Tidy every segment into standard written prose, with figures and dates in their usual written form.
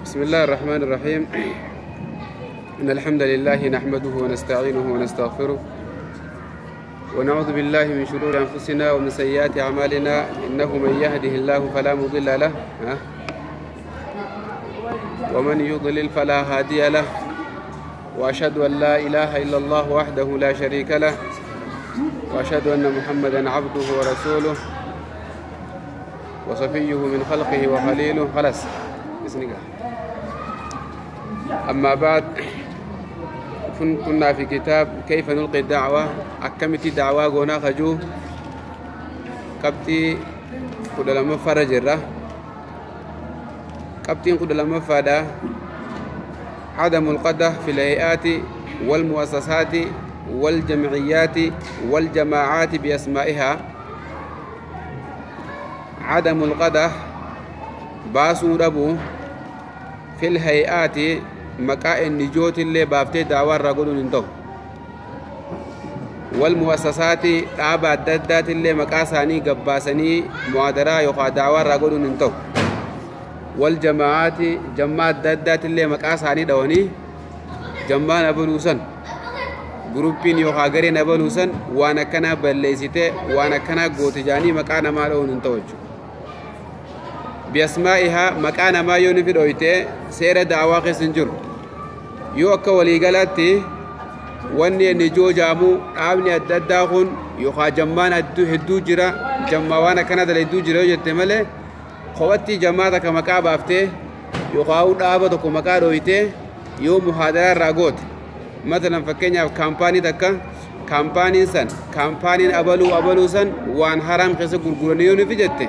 بسم الله الرحمن الرحيم. إن الحمد لله نحمده ونستعينه ونستغفره ونعوذ بالله من شرور أنفسنا ومن سيئات أعمالنا، إنه من يهده الله فلا مضل له ومن يضلل فلا هادي له، وأشهد أن لا إله إلا الله وحده لا شريك له، وأشهد أن محمدا عبده ورسوله وصفيه من خلقه وخليله. خلاص بسم الله. أما بعد، كنا في كتاب كيف نلقي الدعوة. أكمتي دعوة قونا خجو قبتي قد لما فرجرة قبتي قد لما فدا عدم القدح في الهيئات والمؤسسات والجمعيات والجماعات بأسمائها. عدم القدح باسو ربو في الهيئات مكاء النجوت اللي بافتي دعوة الرجل انتو، والمؤسسات تابع الددات اللي مكاساني قباسني معادرة يقع دعوة الرجل انتو، والجماعات جماعة الددات اللي مكاساني دوني جمعنا بلوسن جروبين يقع غرين بلوسن وانا كنا بلسيته وانا كنا قوتجاني مكانا مالون انتو بأسمائها مكان ما يونفي دويته سير دعوة خسنجر يوكا وليقالاتي واني نجو جامو عامني الدداخون يوخا جمان هدو جرا جماوانا كانت لدو جرا يجتمالي خواتي جماعتك مكا بافتي يوخاو دابتك مكا دويته يو محاضرة راغوت. مثلا فكينيا كامباني تكا كامباني سن كامباني أبلو أبلو سن وان حرام خسر غرغرني يونفي جته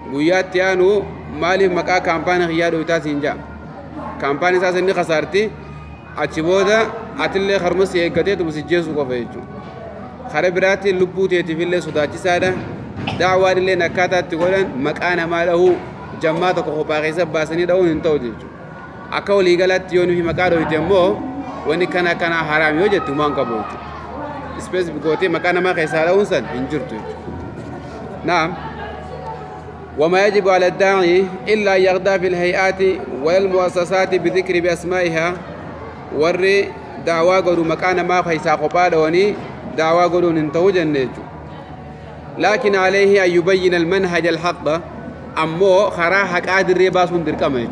guyyaatti aanu maaliif maqaa kaampaanii xiyyaa dho'itaa siin ja'a. Kaampaanii isaas inni khasaarti achi booda atillee harma si eeggatee tumu si jeessu qofa jechuudha. Kara biraatti lubbuu teetiifillee sodaachisaadha. Daawaan illee akkaataa itti godhan maqaa namaa dhahuu jammaa tokko kophaa keessa baasanii dhahuun hin ta'u jechuudha. Akka waliigalaatti yoo nufi maqaa dho'ite immoo wanni kana kana haraam yoo jettu waan qabu jechuudha. Ispeesifik gootee maqaa namaa keessaa dhahuun san hin jirtu jechuudha. Naam. وما يجب على الداعي إلا أن يغدا في الهيئات والمؤسسات بذكر بأسمائها. ور دعوة قدو مكان ما خيسا قبادوني دعوة قدو ننتوج النجو، لكن عليه أن يبين المنهج الحق. أمو خرا حقا دري باسون دركما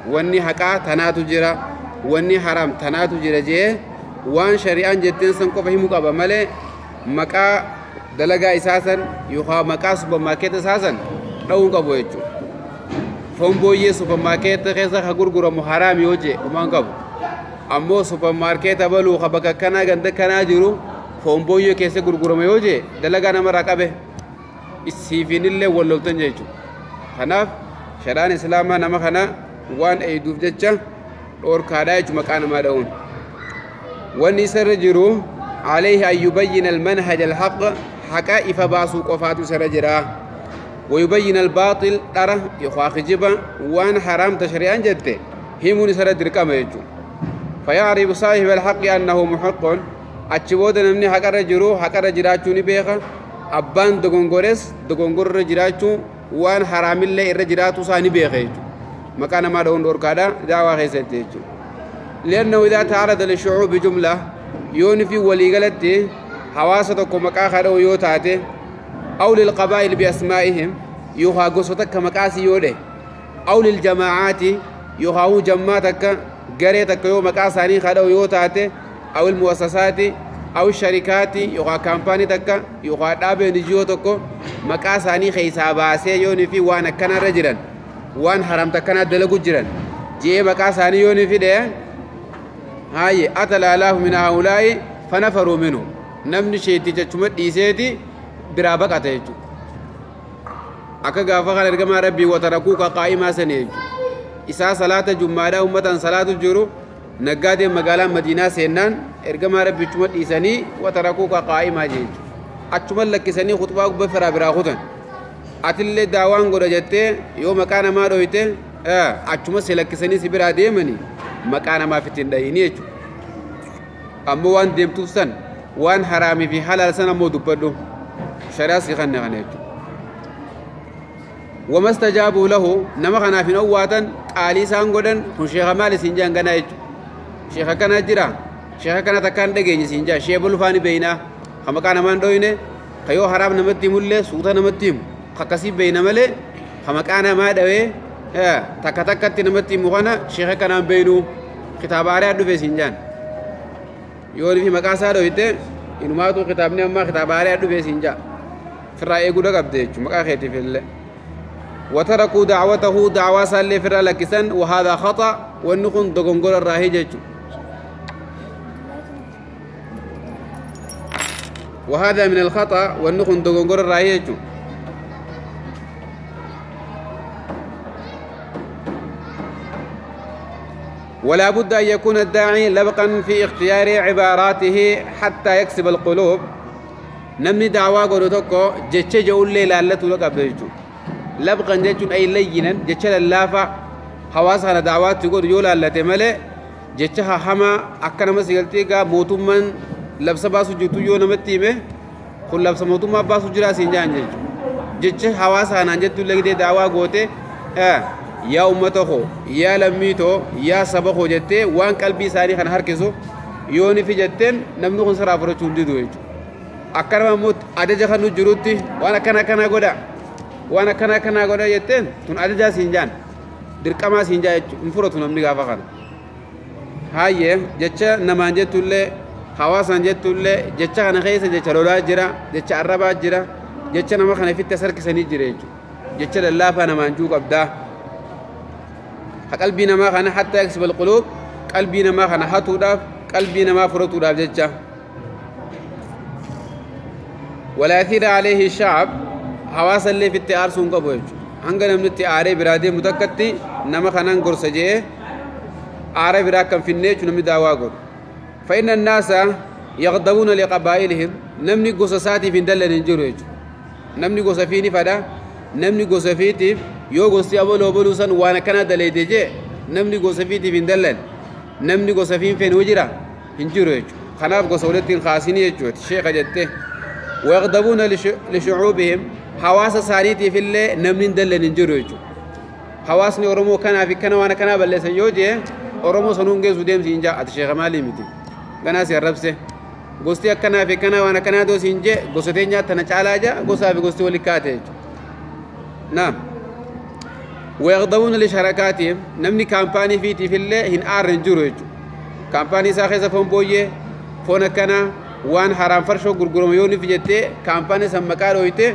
واني حقا تناتو جرا واني حرام تناتو جرا جي وان شريعان جتين سنكو فهمو قبا مالي مكا دلقا إساسا يخا مكا سوبر ماركت إساسا dhawuun qabu jechuudha. Foon booyyee suuparmaarkeeta keessa ka gurguramu haraam yoo jee homaan qabu. Ammoo suuparmaarkeeta baluu ka bakka kanaa ganda kanaa jiru foon booyyee keessa gurgurama yoo jee dalagaa namarraa qabe isiifinillee wal loltan jechuudha. Kanaaf shari'aan islaamaa nama kana waan eeyduuf jecha dhoorkaadhaa jechuudha maqaa namaa dha'uun. Wanni isarra jiru عليه أن يبين المنهج الحق حقا إفا باسو قفاتو سرجرا ويبين الباطل ترى يخاخ جبا وان حرام تشريعا جده همون سر دركما يجو. فيعرف صاحب الحق أنه محق. أتشبود نمني حق رجرو حق رجراچو نبيخا أبان دغونغورس دغونغور رجراچو وان حرام الله الرجراتو ساني بيخا يجو مكان ما دون دوركادا دعوة خيست يجو. لأنه إذا تعرض للشعوب جملة يونفي وليقلتي حواستك مكا خدو يوتاتي أو للقبائل بأسمائهم يوها قصتك مكاسي يوده أو للجماعات يوها جماعتك قريتك يو مكاساني خدو يوتاتي أو المؤسسات أو الشركات يوها كامباني تك يوها دابي نجيوتك مكاساني خيسا باسي يونفي وانا كان رجلا وان حرمتك كان دلقو جرا جي مكاساني يونفي ده هاي أتل آلاف من هؤلاء فنفروا منه. نمني شيتي جتشمت ديسيتي biraa baqata jechuudha. Akka gaafa kana ergamaa rabbii watarakuuka qaa'imaa sana jechuudha. Isaa salaata jummaadhaa uummataan salaatu jiru naggaadeen magaalaa Madiinaa seennaan ergamaa rabbii achuma dhiisanii watarakuuka qaa'imaa jechuudha. Achuma lakkisanii khutbaa gubbaa firaa biraa kutan. Atillee daawaan godha jettee yoo maqaa namaa dhoyte achuma si lakkisanii si biraa deemanii maqaa namaaf ittiin dhayini jechuudha. Ammoo waan deemtuuf san waan haraamii fi halaal san ammoo dubbadhu. شراسي خلنا غنيت. وما استجابوا له نما خنا في نواتا قالي سان غدن كن شيخ مال سين جان غنا شيخ كان جرا شيخ كان تكان دغني سين جا شيخ بلفاني بينا خما كان مان دوينه خيو حرام نمتي مله سوتا نمتي خكسي بينا مله خما كان ما دوي تك تكتي نمتي مغنا شيخ كان بينو خطاب على دفه سين جان يوري في مقاسا دويته انما تو خطابني اما خطاب على دفه سين جا فراي غدا قبده مقا خيتي في الله وتركوا دعوته دعوة سالي فرا لكسن وهذا خطأ ونكون دغنغور الراهي وهذا من الخطأ ونكون دغنغور الراهي. ولا بد أن يكون الداعي لبقا في اختيار عباراته حتى يكسب القلوب. نمني دعوة قولتكو جتش جول لالتو لك أبدجو لبقا جتش أي لينا جتش للافة حواسها دعوات تقول يولا لتملي جتشها حما أكنا مسيلتيكا موتومن لبس باسو جتو يونا متيمه كل لبس موتوما باسو جراسين جان جتش حواسها نجتو لك دي دعوة قوتي يا أمته يا لميتو يا سبخو جتة وان قلبي ساري خن هركزو يوني في جتين نمنو خن سرافرو چوندي دوي أكرم موت أدجا خنو جروتي وانا كنا كنا غدا وانا كنا كنا غدا جتين تون أدجا سينجان دركما سينجا انفرتو نمني غافا خن هاي جتة نمان جتولي حواسان جتولي جتة خن خيسة جتة لولا جرا جتة عربا جرا جتة نما خن في التسر كسني جري جتة لله فانا مانجوك أبدا قلبي ما خنا حتى يكسب القلوب قلبي ما خنا حتو داف قلبي ما فرتو داف جتة ولا يثير عليه الشعب حواس اللي في التيار سونقا بوج هنگا نمن التياري برادي متكتي نما خنا نقرس جي عاري برا كم في النيش نمي داواغر فإن الناس يغضبون لقبائلهم نمني قصصاتي في دل ننجروج نمني قصفيني فدا نمني قصفيتي yoo gosti aboloo boluu san waan akkana daleete jee namni gosa fiitiif hin dallan namni gosa fiin feen jira hin jiru jechuudha kanaaf gosa walitti hin kaasinii jechuudha sheeka jette wayaqdabuuna lishucuubihim hawaasa isaaniitiif illee namni hin dallan hin jiru jechuudha hawaasni Oromoo kanaa fi kana waan akkanaa balleessan yoo jee Oromoo sanuun geessu deemsi hin jaa ati sheeka maalii miti ganaa si arrabse gosti akkanaa fi kana waan akkanaa doosi hin jee gosa teenyaa tana caalaa jaa gosaa fi gosti wali kaate jechuudha naam. ويغضبون لشركاتهم نمني كامباني فيتي في الله هن آرن جروج كامباني ساخيزة فون بويه فون كنا وان حرام فرشو غرغرم يوني في جتة كامباني سمكار ہويته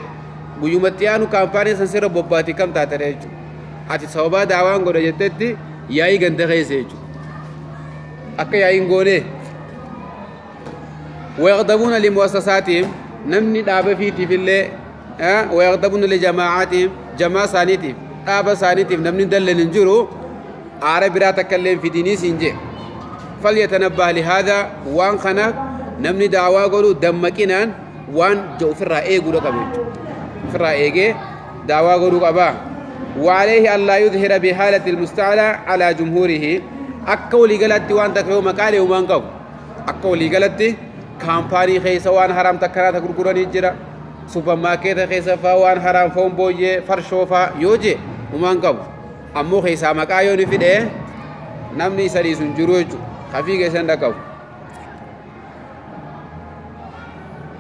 غيومتيانو كامباني سنسير بوباتي كم تاتريج اتي صوبا دعوان غور جتتي ياي غنده خيسيج اكا ياي غوني ويغضبون لمؤسساتهم نمني دابه فيتي في الله ويغضبون لجماعاتهم جماعة سانيتي dhaaba isaaniitiif namni dallan hin jiru aara biraa takka illee hin fidinii siin jee falyatanabbah lihaadha waan kana namni daawaa godhu dammaqinaan waan je ofirraa eeguudha qaba jechuudha ofirraa eegee daawaa godhuu qaba وعليه ألا يظهر بحالة المستعلى على جمهوره أكو لقلتي وان تكيو مقالي ومان قو أكو لقلتي كامباني خيسة وان حرام تكرا تكرقراني جرا سوبر ماركت خيسة فوان حرام فون بويه فرشوفا يوجي ومان قبو أمو خيسا مقايو نفيده نمني سريسون جروجو خفيق سندقو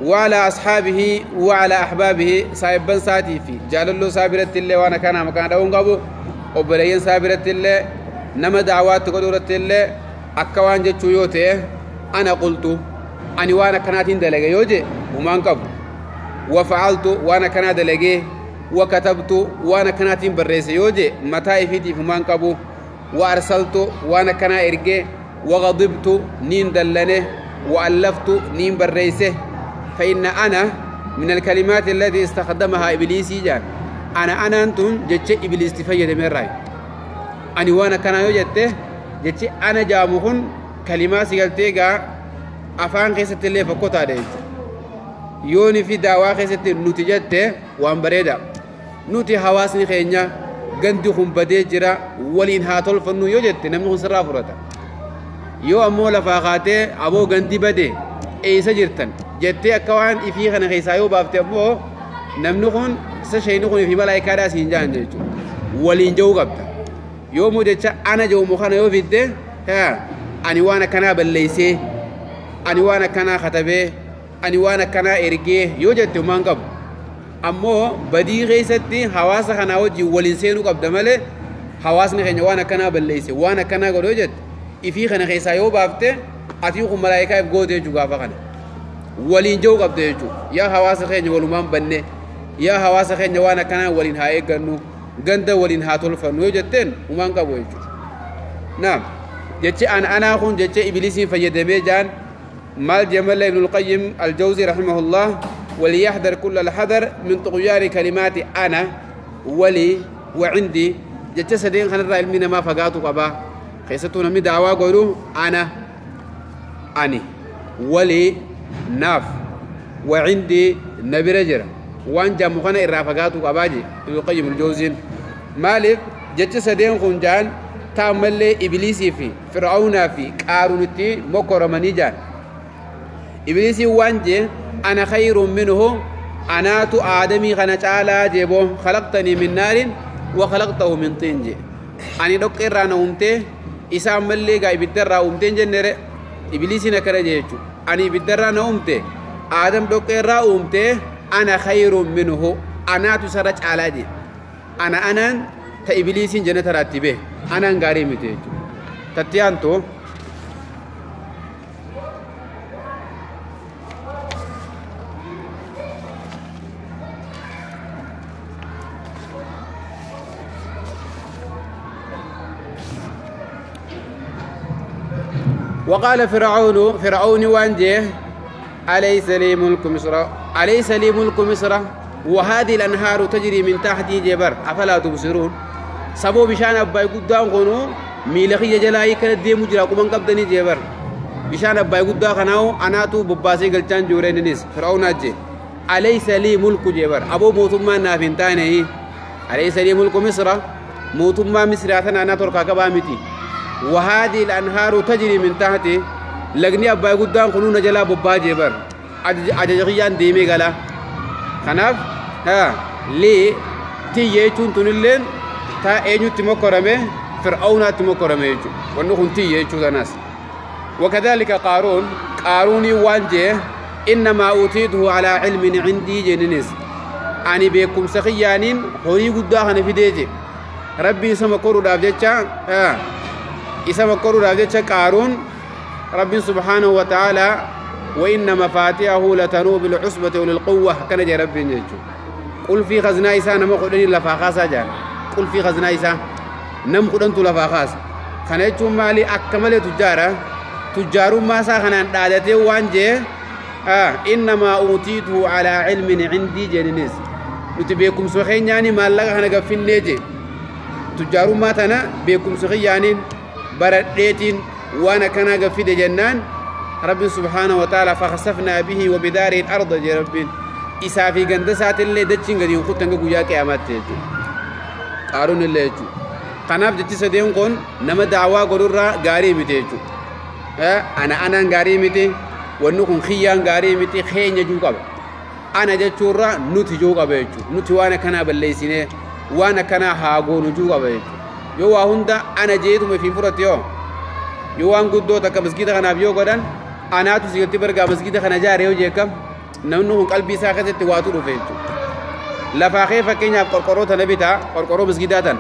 وعلى أصحابه وعلى أحبابه سايبان ساتي في جاللو سابرة الله وانا كان مكان دون قبو وبلين سابرة الله نما دعوات قدرة الله أكوان جتشو يوتي أنا قلت أني وانا كانتين دلقة يوجي ومان قبو وفعلت وانا كان دلقة وكتبت وانا كناتين بريس يوجي متى فيتي فمان قبو وارسلت وانا كان ارجي وغضبت نين دلنه والفت نين بريسه فإن أنا من الكلمات التي استخدمها إبليس جان أنا أنتم جتش إبليس تفيد من رأي أني وانا كان يوجته جتش أنا جامهن كلمات سيقلتيغا أفان خيست اللي فكوتا ديج يوني في دعوة خيست نتيجته وان بريدا نوتي حواسني خينيا غندي خم بدي جرا ولين هاتول فنو يوجت نمنو سرا فرتا يو امو لفاقاته ابو غندي بدي ايسا جرتن جتي اكوان افي خن خيسا يو بافتي امو نمنو خن Sa shayni kun fi malaayikaadhaa siin jaan jechuudha. Waliin ja'uu qabda. Yoomuu jecha ana ja'umu kana yoo fidde ani waan akkanaa balleessee, ani waan akkanaa katabee, ani waan akkanaa ergee yoo jette homaan qabu. Ammoo badii keessatti hawaasa kanaa wajjin waliin seenuu qabda malee hawaasni keenya waan akkanaa balleesse, waan akkanaa godhe yoo jette ifii kana keessaa yoo baafte ati kun malaayikaa if goote jechuudha gaafa kana. Waliin ja'uu qabda jechuudha. Yaa hawaasa keenya walumaan banne, yaa hawaasa keenya waan akkanaa waliin haa eeggannu, ganda waliin haa tolfannu yoo jetteen homaan qabu jechuudha. Naam. Jechi an anaa kun jecha ibilisiin fayyadamee jaan maal jemalla Ibnul Qayyim Al-Jawzi rahimahullah وليحذر كل الحذر من طغيان كلمات أنا ولي وعندي. جتة سدين خنا الرأي ما فقاتو قبا خيستو نمي دعوة قولوا أنا أني ولي ناف وعندي نبي رجل وان جامخنا إرافقاتو قباجي ابن القيم الجوزي مالك جتة سدين خنجان تعمل لي إبليسي في فرعون في قارونتي مكرمني جان إبليسي وانجي أنا خير منه أنا تو آدمي خنا تعالى جيبو خلقتني من نار وخلقته من طين جي أني دكتور رانا أمته إسام ملي جاي بدر را أمتين جنر إبليسي نكره جيتشو أني بدر رانا أمته آدم دكتور را أمته أنا خير منه أنا تو سرج على جي أنا تإبليسي جنة راتبه أنا غاري متيجو تتيانتو وقال فرعون فرعون وانجه أليس لي ملك مصر أليس لي ملك مصر وهذه الأنهار تجري من تحتي جبر أفلا تبصرون سبو بشان أباي قدام قنو ميلخي جلاي كانت دي مجرى قمان قبضني جبر بشان أباي قدام خناو أنا تو بباسي قلتان جورين نيس فرعون أجي أليس لي ملك جبر أبو موتما نافنتاني أليس لي ملك مصر موتما مصر أنا تركا كبامتي وهذه الأنهار تجري من تحتي لقني أباي قدام قنون جلا ببا جبر أججيان ديمي قلا خناف ها لي تي تون تونلين تا أينو تمكرمه فرعون تمكرمه ونكون تي ناس وكذلك قارون قاروني وانجه إنما أوتيته على علم عندي جننس أني بكم سخيانين هوري قدام في ديجي ربي سمكرو دافجة ها إسم كرو دافجة قارون ربي سبحانه وتعالى وإن مفاتيحه لتنوء بالعصبة وللقوة كان جاي ربي نجو قل في خزنة إسا نم خدني لفاخاسا جان قل في خزنة إسا نم خدنتو لفاخاس خنيتو مالي أكمل تجارة تجارو ما سا خنان دادتي وانجي إنما أوتيته على علم عندي جننس نتبيكم سخين يعني ما لغا خنا قفين نيجي تجارو ما تنا بيكم سخين يعني برديتين وانا كان قفيد جنان رب سبحانه وتعالى فخسفنا به وبداره الأرض يا رب إسافي قندسات اللي دتشين قد ينخط تنقو يا قيامات تيجو قارون اللي يجو قناف جتي سدين قون نما دعوة قرورة غاري متيجو أنا غاري متي ونكون خيان غاري متي خين يجو قبل أنا جتشورة نوتي جو قبل نوتي وانا كنا بالليسينه وانا كنا هاغون جو قبل يو هوندا أنا جيتو في فرت يوم يوان قدو تك مسجد خنا بيو قدن أنا تسيرتي برجع مسجد خنا جاري وجهكم نحن قلبي ساكت تواتر فيتو لفاخي فكينا قرقرو تنبيتا قرقرو مسجداتن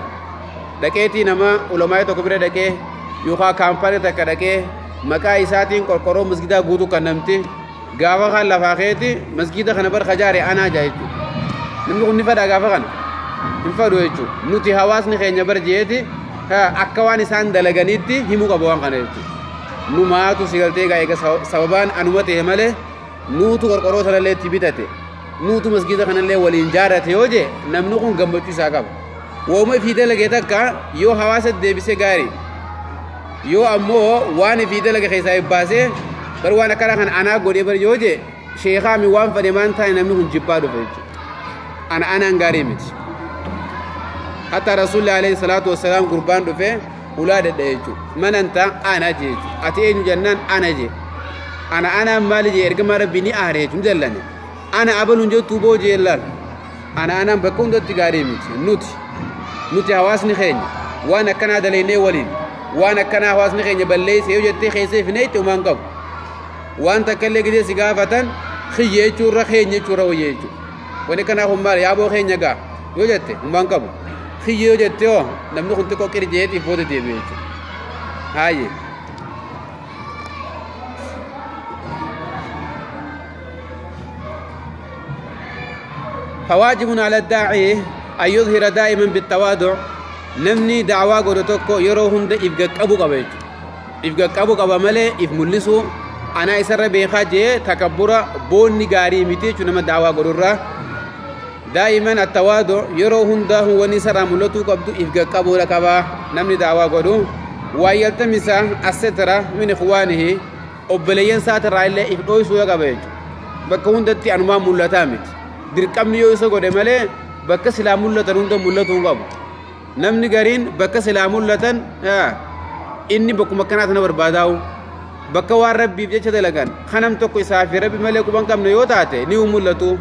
دكيتي نما علماء تكبر دكي يوخا كامباني تك دكي مكا إساتين قرقرو مسجدا غوتو كنمتي غافا خان لفاخيتي مسجد خنا بر خجاري أنا جايتو نمو نفدا غافا خان نفدو يجو نوتي حواس نخي نبر جيتي akka waan isaan dalaganitti himuu qabu waan kana jechuudha. Numaatu si galtee egaa sababaan anuma ta'e malee nuutu qorqoroo sanallee itti bitate nuutu masgiida kanallee waliin jaarate yoo jee namni kun gammachuu isaa qaba. Wooma ifii dalage takka yoo hawaasa deebise gaarii yoo ammoo waan ifii dalage keessaa baasee bar waan akkana kan anaa godhee bar yoo jee sheekaami waan fedhe maan taane namni kun jibbaa dhufe jechuudha. Ana anaan gaarii miti. حتى رسول الله عليه الصلاة والسلام قربان دفه ولا دديجو من أنت أنا جيجو أتين جنان أنا جي أنا مالي جي إرجع ربي ني أهريج مجلني أنا أبلون جو توبو جيلال Ana anaan bakka hundatti gaarii miti. Nuti hawaasni keenya waan akkanaa dalaynee waliin waan akkanaa hawaasni keenya balleesse yoo jettee keessa ifineetti umaan qabu. Waan takka illee gidee si gaafatan xiyya jechuurra keenya jechuurra wayya jechuudha. Wani kanaaf maal yaaboo keenya gaa yoo jette umaan qabu. Xiyya yoo jette hoo namni kun xiqqoo qirjeetiif booda deebi'e jechuudha. Haayee. فواجب على الداعي أن يظهر دائما بالتواضع. نمني دعوة قدرتك يروهم ده يبقى أبو قبيج يبقى أبو قبا ملء يفملسو أنا إسر بيخاجة تكبر بون نجاري متى شو نما دعوة قدرة دائما التواضع يروهم ده هو نسر ملتو قبض يبقى أبو ركبة نمني دعوة قدو ويلتمس السترة من إخوانه أبليين ساتر على إفدوي سوى قبيج بكون دتي أنواع ملتامت dirqamni yoo isa godhe malee bakka silaa mul'atan hunda mul'atuu hin qabu. Namni gariin bakka silaa mul'atan inni bakkuma akkanaa tana barbaadaa'u bakka waan rabbiif jecha dalagan kanam tokko isaa fi rabbi malee quban qabne yoo taate ni mul'atu.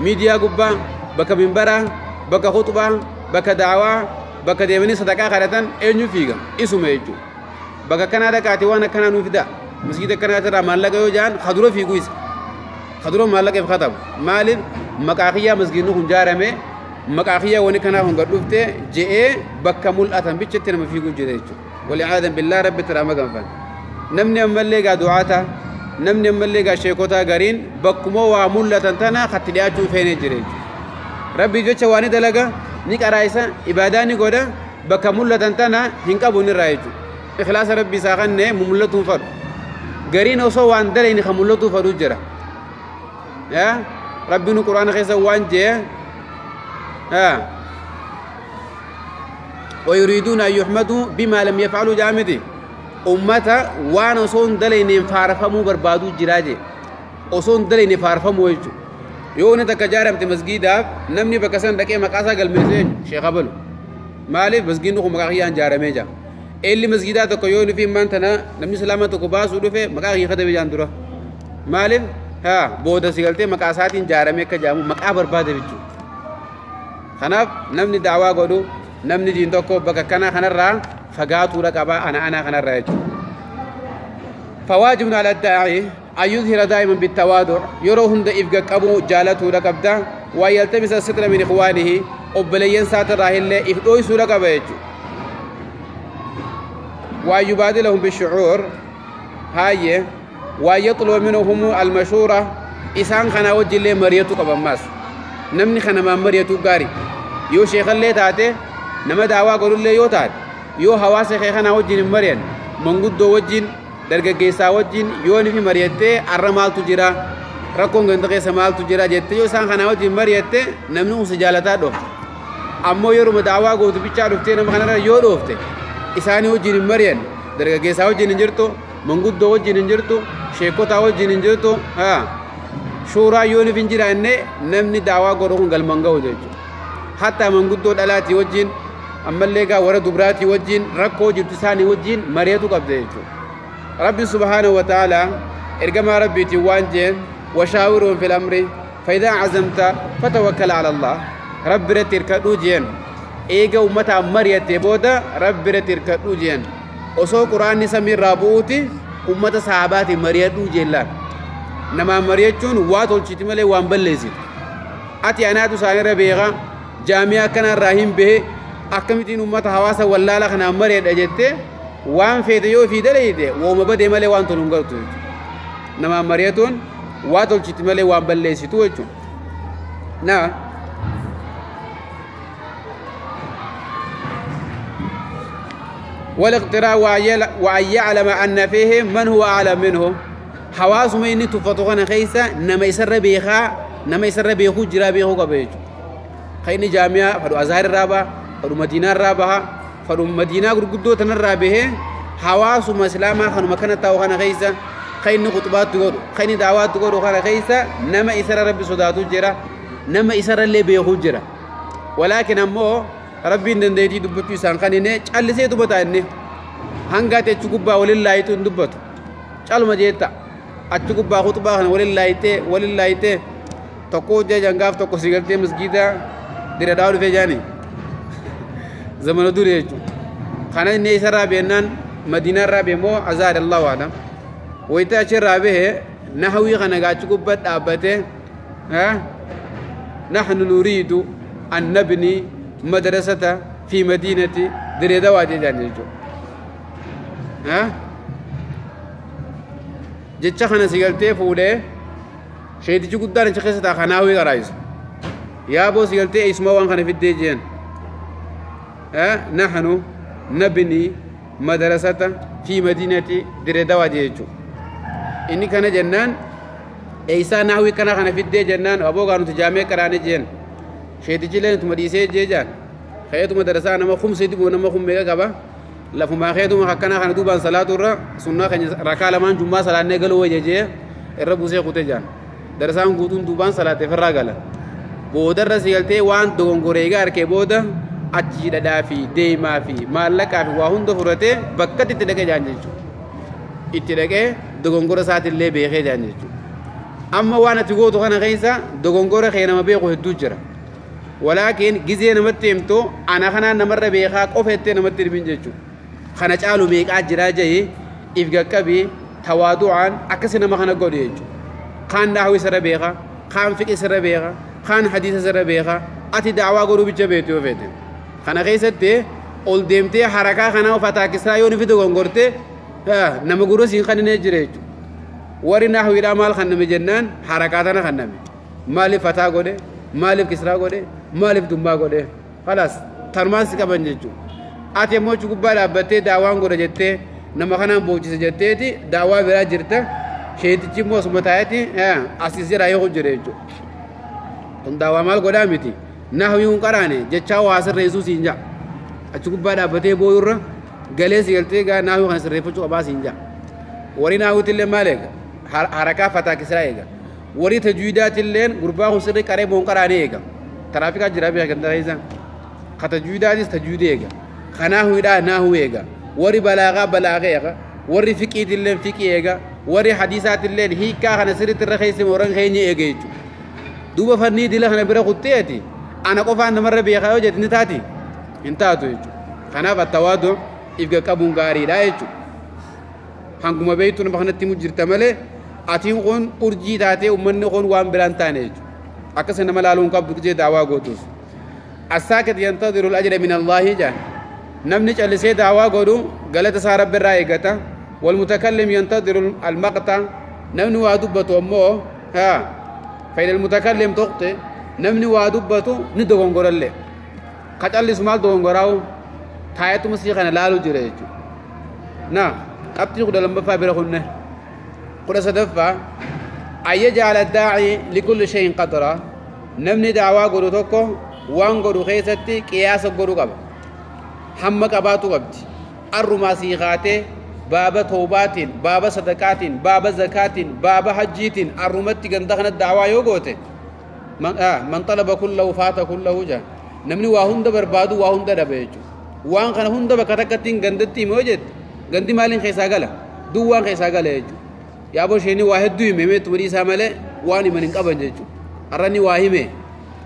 Miidiyaa gubbaa bakka mimbaraa bakka khutbaa bakka daawaa bakka deemanii sadaqaa kadhatan eenyu fiiga isuma jechuudha. Bakka akkanaa dhaqaate waan akkanaa nuu fida masgiida akkanaa irraa maallaqa yoo ja'an kadura fiigu isa. خدرو مالك خطب مالك مقاخية مسجدنا خنجارمه مقاخية ونكنا خنجرفته جاء بكمل أتم بيشتنا ما فيه جديد والعياذ بالله رب ترى ما كان نمني أملي قا دعاتا نمني أملي قا شيكوتا قرين بكمو وملة تنا خطلياتو فين جريج ربي جوتش واني دلقا نيك أرايسا إباداني قودا بكملة تنا هنكابوني رايجو إخلاص ربي ساغني مملتهم فر قرين وصو وان دلين خملتو فرو جرا يا ربي القرآن خيسا وانجي ها ويريدون أن يحمدوا بما لم يفعلوا جامدي أمتا وانا صون دلين فارفمو بربادو جراجي وصون دلين فارفمو ويجو يو نتا كجارم تمسجيدا نمني بكسن دكي مقاسا قلميسين شيخ أبلو مالي مسجين نخو مقاخيان جارمي جا اللي مسجيدا تكو يو نفي مانتنا نمني سلامة تكو باسو دفه مقاخي خدبي جان درا مالي ها booda si galtee maqaa isaatiin jaaramee akka jaamu maqaa barbaade jechuudha. Kanaaf namni daawaa godhu namni diin tokko bakka kana kanarraa fagaatuudha qaba ana ana kanarraa jechuudha. فواجب على الداعي أن يظهر دائما بالتواضع يروهم ده إفقا قبو جالته رقبدا ويلتمس الستر من إخوانه أبليين ساتر راهل إفدوي سورة قبا ويبادلهم بالشعور هاي ويطلب منهم المشورة إسان خنا وجه اللي مريتو قبل ماس نمني خنا ما مريتو قاري يو شيخ اللي تاتي نما دعوة قولوا اللي يو تات يو هواسي خنا وجه مريان من قدو وجه درجة جيسا وجه يو نفي مريتي الرمال تجرا ركون عند جيسا مال تجرا جت يو إسان خنا وجه مريتي نمنو سجالتا دو أمو يرو مدعوة قولوا بيشارو فتي نما خنا يو دوفتي إساني وجه مريان درجة جيسا وجه نجرتو من قدو وجه نجرتو sheekota wajjin hin jirtu shuuraa yoo nif hin jiraanne namni daawaa godhu kun galman ga'u jechuudha. Hatta manguddoo dhalaatii wajjin ammallee gaa warra dubraatii wajjin rakkoo jirtu isaanii wajjin mari'atu qabda jechuudha. Rabbi subhaanahu wa ta'ala ergamaa rabbiitiin waan jeen washaawiruhum fil amri fa'idaa azamta fatawakkal ala Allah rabbi irratti hirkadhuu jeen eega uummataan mari'attee booda rabbi irratti hirkadhuu jeen osoo quraanni samiirraa bu'uuti ummata sahaabaatiin mari'adhuu jeellaan namaan mari'achuun waa tolchiti malee waan balleessitu ati anaatu isaanirra beeka jaamiyaa akkanarraa hin bahe akkamittiin ummata hawaasa wallaala kanaan mari'adha jettee waan feete yoo ofii dalagite wooma badee malee waan tolu hin gartu jechuudha namaan mari'atuun waa tolchiti malee waan balleessitu jechuudha naa والاقتراء وأن يعلم أن فيه من هو أعلم منه حواس ما إني تفتقنا خيسا نما يسر بيخا نما يسر بيخو جرا بيخو قبيج خيني جامعة فدو أزهر الرابع فدو مدينة الرابعة فدو مدينة قدو تنرابه حواس ما سلاما خنو مكان تاوخنا خيسا خيني خطبات تقول خيني دعوات تقول خنا خيسا نما يسر ربي صداتو جرا نما يسر اللي بيخو جرا ولكن أمو ربي ندندي دبتو سانخاني callisee dubata inni hanga ati achi gubbaa waliin laayitu hin dubbatu caluma jeetta achi gubbaa khutbaa kana waliin laayitee Tokko jangaaf tokko si galtee masgiida dira daawuu dhufee jaani zamana duri jechuudha. Kana inni isarraa beennaan madiinaarraa beemmoo azaar allahu alam. Wayita achirraa bahee nahwii kana gaachi gubbaa dhaabbatee nahnu nuriidu an nabni madrasata fi madiinati diree dawaa jechaan jechuudha. Jecha kana si galtee fuudhee sheetichi guddaan achi keessa ta'a kanaawii qaraayisu. Yaaboo si galtee eessuma waan kana fiddee jeen. Nahnu nabni madrasata fi madiinati diree dawaa jechuudha. Inni kana jennaan eessaa nahwii kana kana fiddee jennaan aboo gaa nuti jaamee qaraane jeen. Sheetichi illee nutuma dhiisee jee jaan. Keetuma darasaa nama kumsi diboo nama kummeeqa qaba. Lafumaa keetuma akkanaa kana duubaan salaatu irra sunnaa keenya rakaa lamaan jummaa salaannee galuu wayya jee irra buusee kutee jaan. Darasaan guutuun duubaan salaatee ofirraa gala. Boodarra si galtee waan dogongoree egaa harkee booda achi dhadhaa fi deemaa fi maallaqaa fi waa hunda fudhatee bakkatti itti dhaqee jaan jechuudha. Itti dhaqee dogongora isaatillee beekee jaan jechuudha. Amma waan ati gootu kana keessa dogongora kee nama beeku hedduu jira. Walaakin gizee namatti himtu ana kanaan namarra beekaa qofa jettee namatti himin jechuudha. Kana caalu meeqaa jiraa jehee if qaqqabii tawaadu'aan akkasi nama kana godhu jechuudha. Kaan daawwii sirra beekaa, kaan fiqi sirra beekaa, kaan hadiisa sirra beekaa, ati daawaa godhuu bicha beektu yoo feete. Kana keessatti ol deemtee harakaa kanaa of ataakisaa yoo nufi dogongorte nama gurra siin kaninee jira jechuudha. Warri nahwiidhaa maal kanname jennaan harakaa tana kanname. Maaliif fataa godhe, maaliif kisraa godhe, maaliif dummaa godhe. Khalaas tanumaan si qaban jechuudha. Ati immoo achi gubbaa dhaabbattee daawaan godha jettee nama kanaan boochise jetteeti daawaa biraa jirta. Sheetichi immoo asuma taa'eeti asis jedhaa yoo jira jechuudha. Kun daawaa maal godhaa miti. Nahwii kun qaraane jechaa waa sirreessuu siin ja'a. Achi gubbaa dhaabbatee booyurra galee si galtee gaa nahwii kana sirreeffachuu qabaa siin ja'a. Warri nahwiitillee maal eega? Harakaa fataa kisraa eega. Warri tajwiidaatillee gurbaa kun sirrii qaree boon qaraane eega. Taraafikaa jira beekan kan ta'e ka tajwiidaatis tajwiidii eega. Kanaahuudhaa naahuu eega. Warri balaaqaa balaaqa eega. Warri fiqiitillee fiqii eega. Warri hadiisaatillee hiikaa kana sirriitti irra keessa mooran keenya eega jechuudha. Duuba fannii dila kana bira kutteeti ana qofaan namarra beekaa yoo jette ni taati hin taatu jechuudha. Kanaaf attawaadu if qaqqabuun gaariidha jechuudha. Hanguma beektu nama kanatti himu jirta malee atiin kun urjii taatee uummanni kun waan biraan taane jechuudha. Akkasii nama laaluun qabdu jee daawaa gootuuf. Assaakit yantadiru al-ajra min Allaahi jaan. Namni callisee daawaa godhu galata isaa rabbi irraa eegata. والمتكلم ينتظر المقطع نمني وادبته أمه ها فإن المتكلم تخطئ نمني وادبته ندوغنغور اللي قد سمال دوغنغوراو تايتو مسيخنا لالو جريجو نعم أبتي قد لما فابرهن قد صدفة أن يجعل الداعي لكل شيء قدرا نمني دعوة قدو توكو وان قدو خيستي قياس قدو قب حمك أباتو قبتي الرماسي خاتي بابا توبات بابا صدقات بابا زكاة بابا حجيت الرمت غندخنا الدعوة يوغوته من طلب كله فات كله جا نمني واهند بربادو واهند دبيجو وان خنا هند بكتكتين غندتي موجد غندي مالين خيسا غلا دو وان خيسا غلا يجو يا ابو شيني واحد دو ميمت ودي سامله واني من قبن جيجو ارني واهمه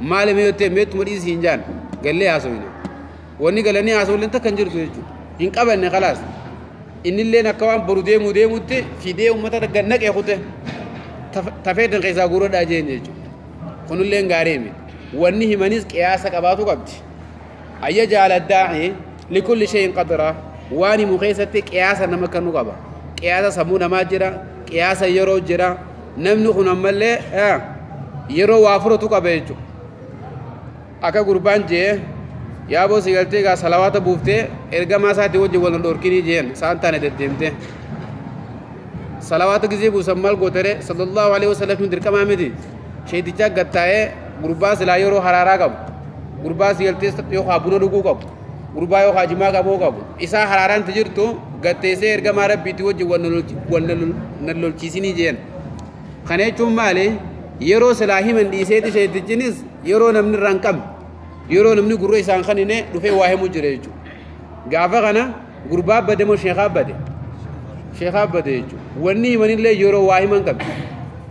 مال ميوته ميت ودي سينجان غلي اسوينا وني غلني اسولن تكنجرتو يجو ان قبن خلاص innilleen akka waan boru deemuu deemutti fidee uummata gannaqee kute tafeetan keessaa guuradhaa jeen jechuudha. Kunilleen gaarii miti. Wanni himanis qiyaasa qabaatu qabdi. Ayya jaaladdaa'e likulli shay'in qadra waan himu keessatti qiyaasa nama kennu qaba. Qiyaasa sammuu namaa jira, qiyaasa yeroo jira. Namni kun ammallee yeroo waa furatu qaba jechuudha. Akka gurbaan jee yaaboo si galtee gaa salawaata buuftee ergamaa isaatii wajjin wal dhorkinii jeen isaan taane deddeemte. Salawaata gizee buusan maal gootere sallallahu alaihi wasallam dirqamaa miti. Sheetichaa gattaa'ee gurbaa silaa yeroo haraaraa qabu. Gurbaa si galtee yoo buna dhuguu qabu. Gurbaa yoo jimaa qabuu qabu. Isaa haraaraan jirtu gatteessee ergamaa rabbiitii wajjin wal lolchiisinii jeen. Kana jechuun maali? Yeroo silaa himan dhiiseeti sheetichinis yeroo namni irraa hin qabne. Yeroo namni gurra isaan kanine dhufee waa himu jira jechuudha. Gaafa kana gurbaa bade moo sheekaa bade? Sheekaa bade jechuudha. Wanni himanillee yeroo waa himan qabdi.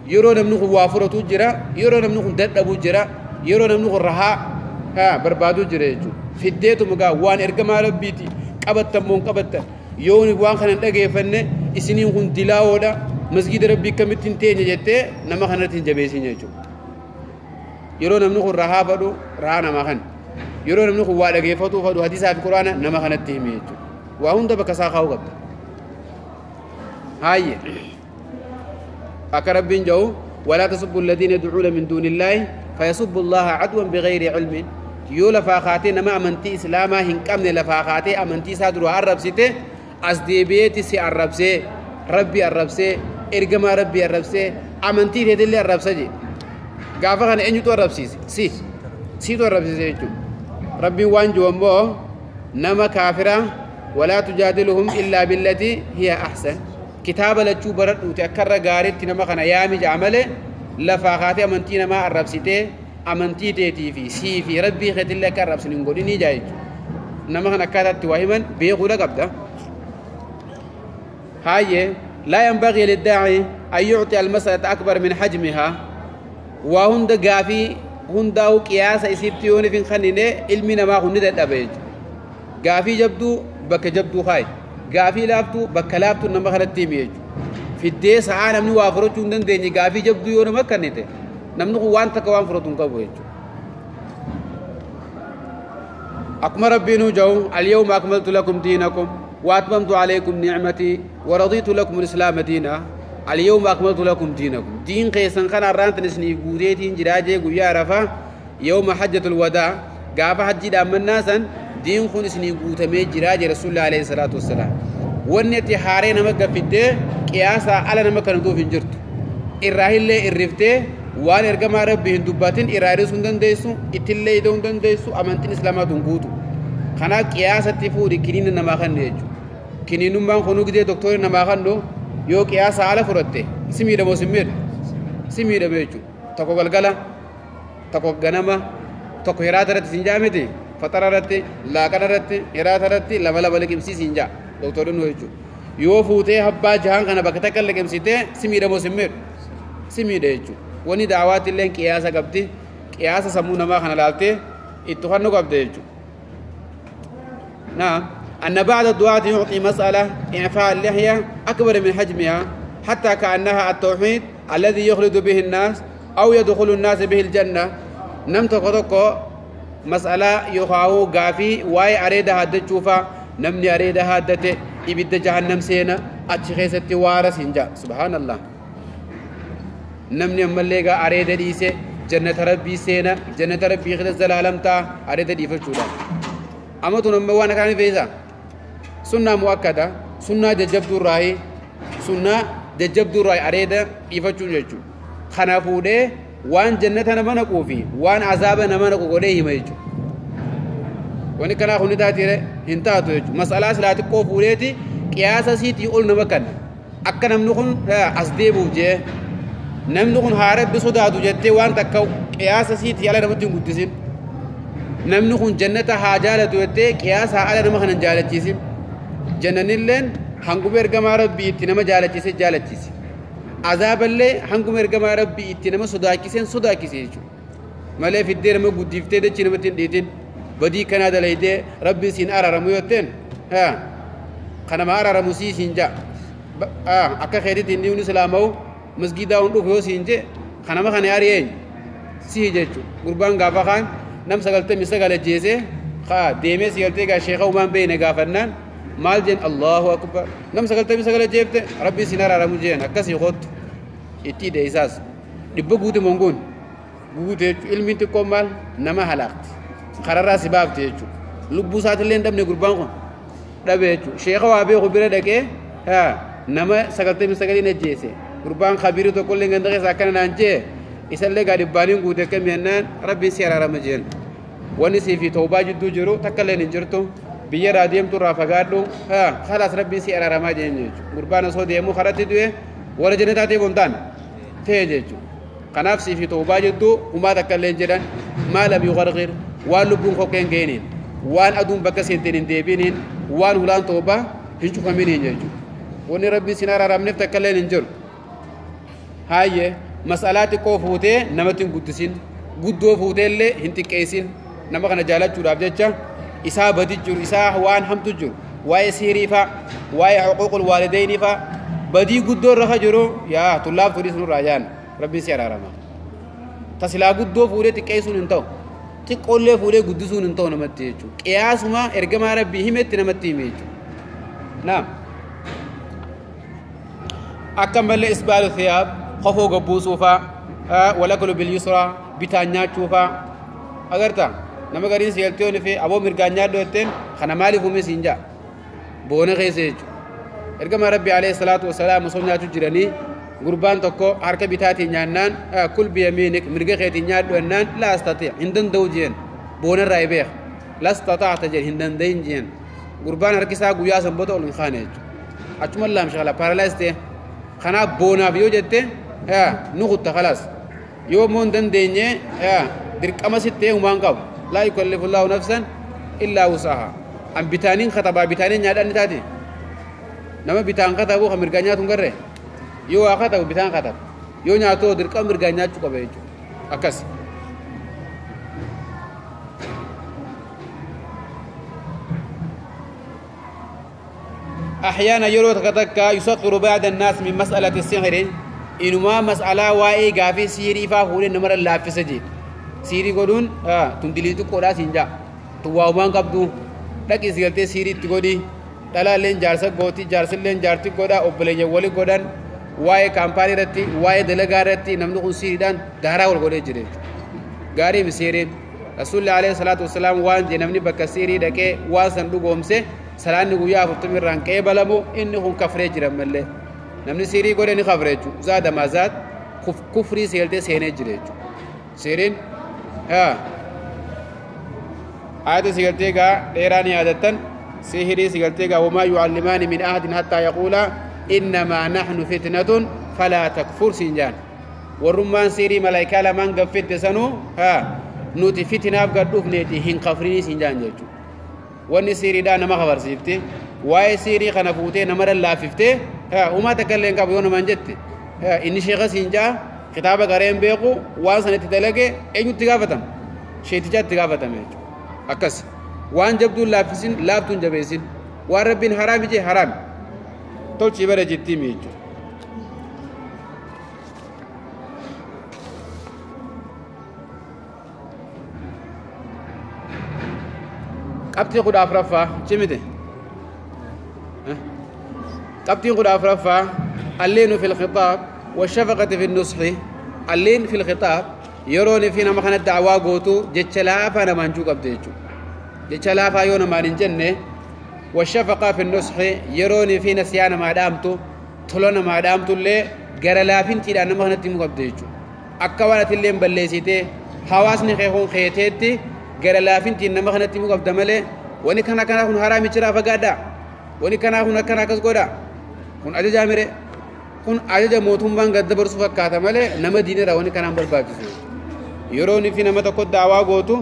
Yeroo namni kun waa fudhatu jira, yeroo namni kun dadhabu jira, yeroo namni kun rahaa barbaadu jira jechuudha. Fiddeetuma gaa waan ergamaa rabbiiti qabattan moo hin qabattan, yoo waan kana hin dhageeffanne isiniin kun dilaawoodha, masgiida rabbii akkamitti hin teenye jettee nama kanarratti hin jabeessin jechuudha. Yeroo namni kun rahaa fadhu rahaa namaa kana, yeroo namni kun waa dhageeffatuu fadhu hadiisaa fi quraana nama kanatti himi jechuudha. Waa hunda bakka isaa kaa'uu qabda. Haayye akka rabbiin jedhu walaa tasubbu alladhiina yad'uuna min duuni illaahi fayasubbu allaha cadwan bighayri cilmin. Yoo lafaa kaatee nama amantii islaamaa hin qabne lafaa kaatee amantii isaa dura arrabsite, as deebi'eeti si arrabsee, rabbi arrabsee, ergamaa rabbi arrabsee, amantii teetillee arrabsa jedhe. Gaafa kana eenyutu arrabsiise? Si siitu arrabsiise jechuudha. Rabbiin waan jiru ammoo nama kaafira walaa tujaadiluhum illaa billatii hiya ahsan. Kitaaba lachuu baradhuuti akka irra gaariitti nama kana yaami ja'a malee lafaa kaatee amantii namaa arrabsitee amantii teetii fi sii fi rabbii keetillee akka arrabsin hin godhinii jaa jechuudha. Nama kana akkaataatti waa himan beekuudha qabda. Haayye laa yanbagii liddaa'i an yucxi almasalata akbar min hajmihaa. Waa hunda gaafii hundaa'u qiyaasa isitti yoon hin kennine ilmi namaa kun ni dadhaba jechuudha. Gaafii jabduu bakka jabduu kaayi, gaafii laaftuu bakka laaftuu nama kanatti himi jechuudha. Fiddee sa'aa namni waa furachuu hin dandeenye gaafii jabduu yoo nama kennite namni kun waan takka waan furatu hin qabu jechuudha. Akkuma rabbiin jedhu alyawma akmaltu lakum diinakum wa atmamtu alaykum ni'matii wa radiitu lakum al-islaama diinaa. Alyawma akmaltu lakum diinakum. Diin keessan kana irraan isinii guuteetiin jiraa jee guyyaa Arafaa yawma hajjatul wadaa gaafa hajjii dhaammannaa san diin kun isinii guutamee jiraa jee Rasuulli alayhi salaatu wassalaam. Wanni ati haaree nama gaffittee qiyaasaa ala nama kana duuf hin jirtu. Irraa illee irriftee waan ergamaa rabbii hin dubbatin irraa hir'isuu hin dandeessu, ittillee ida'uu hin dandeessu, amantiin islaamaa tun guutu. Kanaaf qiyaasatti fuudhi kiniina namaa kennu jechuudha. Kiniinummaan kunuu gidee doktorri namaa kennu yoo qiyaasa ala fudhatte si miidhamoo si miidhu? Si miidhame jechuudha. Tokko galgala, tokko ganama, tokko hiraata irratti siin jaa miti, faxara irratti, laaqana irratti, hiraata irratti lama lama liqimsii siin jaa doktorri nu jechuudha. Yoo fuutee habbaa jahaan kana bakka takka liqimsitee si miidhamoo si miidhu? Si miidha jechuudha. Wanni daawaatti illee qiyaasa qabdi, qiyaasa sammuu namaa kana laaltee itti fannu qabda jechuudha. نعم أن بعض الدعاة يعطي مسألة إعفاء اللحية أكبر من حجمها حتى كأنها التوحيد الذي يخلد به الناس أو يدخل الناس به الجنة. نم تقطق مسألة يخاو غافي واي أريدها هدتشوفا نمني أريدها هدت إبد جهنم سينا أتشخيصة وارس إنجا. سبحان الله. نمني أماليغا أريد ديسي جنة ربي سينا جنة ربي خد الزلالم تا أريد ديفة. أما تنمى وانا كان فيزا سنة مؤكدة، سنة جبدو الرأي، سنة جبدو الرأي أريد إفتشون يجو خنافوده وان جنة نمنقو فيه وان عذاب نمنقو قوليه ما يجو وان كان أخوني تاتيره هنتاتو يجو مسألة سلاتي قوفوليتي قياسة سيتي قول نمكن أكا نمنخون أصديبو جيه نمنخون هارب بصدادو جتي وان تكو قياسة سيتي على نمتين قدسين namni kun jannata haa jaalatu jettee qiyaasa ala nama kana jaalachiisin. Jannanilleen hanguma ergamaa rabbii itti nama jaalachiise jaalachiise. Azaaballee hanguma ergamaa rabbii itti nama sodaachiseen sodaachise jechuudha. Malee fiddee nama guddiftee dachii namatti hin dhiitin. Badii kanaa dalaydee rabbiin siin araaramu yoo jetteen kanama araaramu sii siin ja'a. Akka keetitti inni hundi islaama'u masgiidaa hun dhufu yoo siin jee kanama kana ari'een sii jechuudha. Gurbaan gaafa kaan nam 99 ajjeese deemee si galtee gaa sheeka umaan beeyne gaafannaan maal jeen Allahu akbar nam 99 ajjeefte rabbiin siin araaramu jeen akkasii kottu itti hidhe isaas dhibba guute mongoon guute jechuudha. Ilmiin xiqqoon maal nama halaaqti kararraa si baafte jechuudha. Lubbuu isaatillee hin dhabne gurbaan kun dhabe jechuudha. Sheeka waa beeku bira dhaqee nama 99 ajjeese gurbaan kabiirii tokkollee ganda keessa akkana naan jee isallee gaa dhibbaaniin guute akkami jennaan rabbiin si araarama jeen. Wanni sii fi toobaa jidduu jiru takka illee hin jirtu biyya irraa deemtu irraa fagaadhu khalaas rabbiin si araaramaa jeen jechuudha. Gurbaan osoo deemuu karatti du'e warra jannataa ta'eef hin taane ta'e jechuudha. Kanaaf sii fi toobaa jidduu humaa takka illee hin jedhan maa lam yugargir waan lubbuun kokkee hin geeniin waan aduun bakka seenteen hin deebiiniin waan hulaan toobaa hin cufaminiin jechuudha. Wanni rabbiin sin araaramneef takka illee hin jiru. Haayye Mas'alaa xiqqoo fuutee namatti hin guddisin, guddoo fuutee illee hin xiqqeessin. Nama kana jaalachuudhaaf jecha isaa badi jiru, isaa waan hamtu jiru, waa'ee sihirii fa'a, waa'ee huquuqul waalideynii fa'a badii guddoo irra jiru yaa tullaaf tudhis nurraa jaan rabbiin si araarama. Tasilaa guddoo fuudhee xiqqeessuun hin ta'u, xiqqoollee fuudhee guddisuun hin ta'u namatti jechuudha. Qiyaasuma ergamaa rabbii himetti namatti hime jechuudha. Naam. Akka malee isbaalu thiyaab kofoo gabbuusuu fa'a, walaklu bilyusraa bitaan nyaachuu fa'a. Agartaa nama gariin si galtee fi aboo mirgaan nyaadhu jetteen kana maaliif uume siin ja'a boona keessa jechuudha. Ergamaa rabbi alayhi salaatu wasalaam osoo nyaachuu jiranii gurbaan tokko harka bitaatiin nyaannaan kul biyamiinik mirga keetiin nyaadhu jennaan laa astati hin danda'u jeen boonarraa beeka lastata'ta jeen hin danda'in jeen gurbaan harki isaa guyyaa sanboota ol hin kaane jechuudha. Achuma laamshaala paaralaayis ta'e kanaaf boonaaf yoo jette nu kutta khalaas yoo immoo hin dandeenye dirqama sitti humaan qabu laa yukallifu llaahu nafsan illaa wusaha. An bitaaniin katabaa bitaaniin nyaadhaan ni taate nama bitaan katabu kan mirgaan nyaatu hin garree yoo waa katabu bitaan katabu yoo nyaatu dirqama mirgaan nyaachuu qaba jechuudha akkas. أحيانا يرو تكتكا يسخر بعض الناس من مسألة السحر إنما مسألة واي غافي سيري فاهول نمر الله في سجي سيري قدون تندلي تقولا سنجا تواو مان قبدو لكن سيغلتي سيري تقودي دلا لين جارسا غوتي جارسا لين جارتي قودا أبلي ولي قدان واي كامباني رتي واي دلغا رتي نمنو سيري دان دارا والقودي جري غاري مسيرين رسول الله عليه الصلاة والسلام وان جنمني بكسيري دكي وان صندوق همسه salaanni guyyaa afurtamii irraan qeebalamu inni kun kafree jira mallee namni siirii godhe ni kafre jechuudha zaada maazaad kufrii seeltee seenee jira jechuudha siiriin ayata sigaltee gaa dheeraa ni yaadattan sihirii sigaltee gaa wamaa yucallimaani min ahadin hattaa yaquula innamaa naxnu fitnatun falaa takfur siin jaan warrummaan siirii malaayikaa lamaan gaffitte sanuu nuti fitinaaf gad dhufneeti hin kafrinii siin jaan jechuudha. Wanni siiriidhaa nama kafarsiifte waa'ee siirii kana fuutee nama lallaafiftee uumaa takka illee hin qabu yoo namaan jette inni sheeka siin jaa kitaaba gareen beeku waan sanatti dalage eenyutti gaafatama sheetichaatti gaafatame jechuudha akkas waan jabduun laaffisin laaftuun jabeessin waan rabbiin haraami jee haraami tolchii bara jettiimi jechuudha. Qabxii kudha afuraffaa cimite qabxiin kudha afuraffaa alleenu fi lkhitaab washafaqati fi nusxi alleen fi lkhitaab yeroon fi nama kana da'waa gootu jecha laafaa namaan juu qabde jechuudha jecha laafaa yoo namaan hin jenne washafaqa fi nusxi yeroon fi nasiyaa namaa dhaamtu tola namaa dhaamtu illee gara laafintiidhaan nama kanatti himuu qabde jechuudha akka waan ati illee balleessitee hawaasni kee kun keeteetti gara laafintiin nama kanatti himuu qabda malee wani kana kana kun haraami jiraa fagaadhaa wani kanaa kun akkana akkas godhaa kun ajaja mire kun ajaja mootummaan gad dabarsu fakkaata malee nama diinirraa wani kanaan barbaachisu yeroo inni fi nama tokko daawaa gootu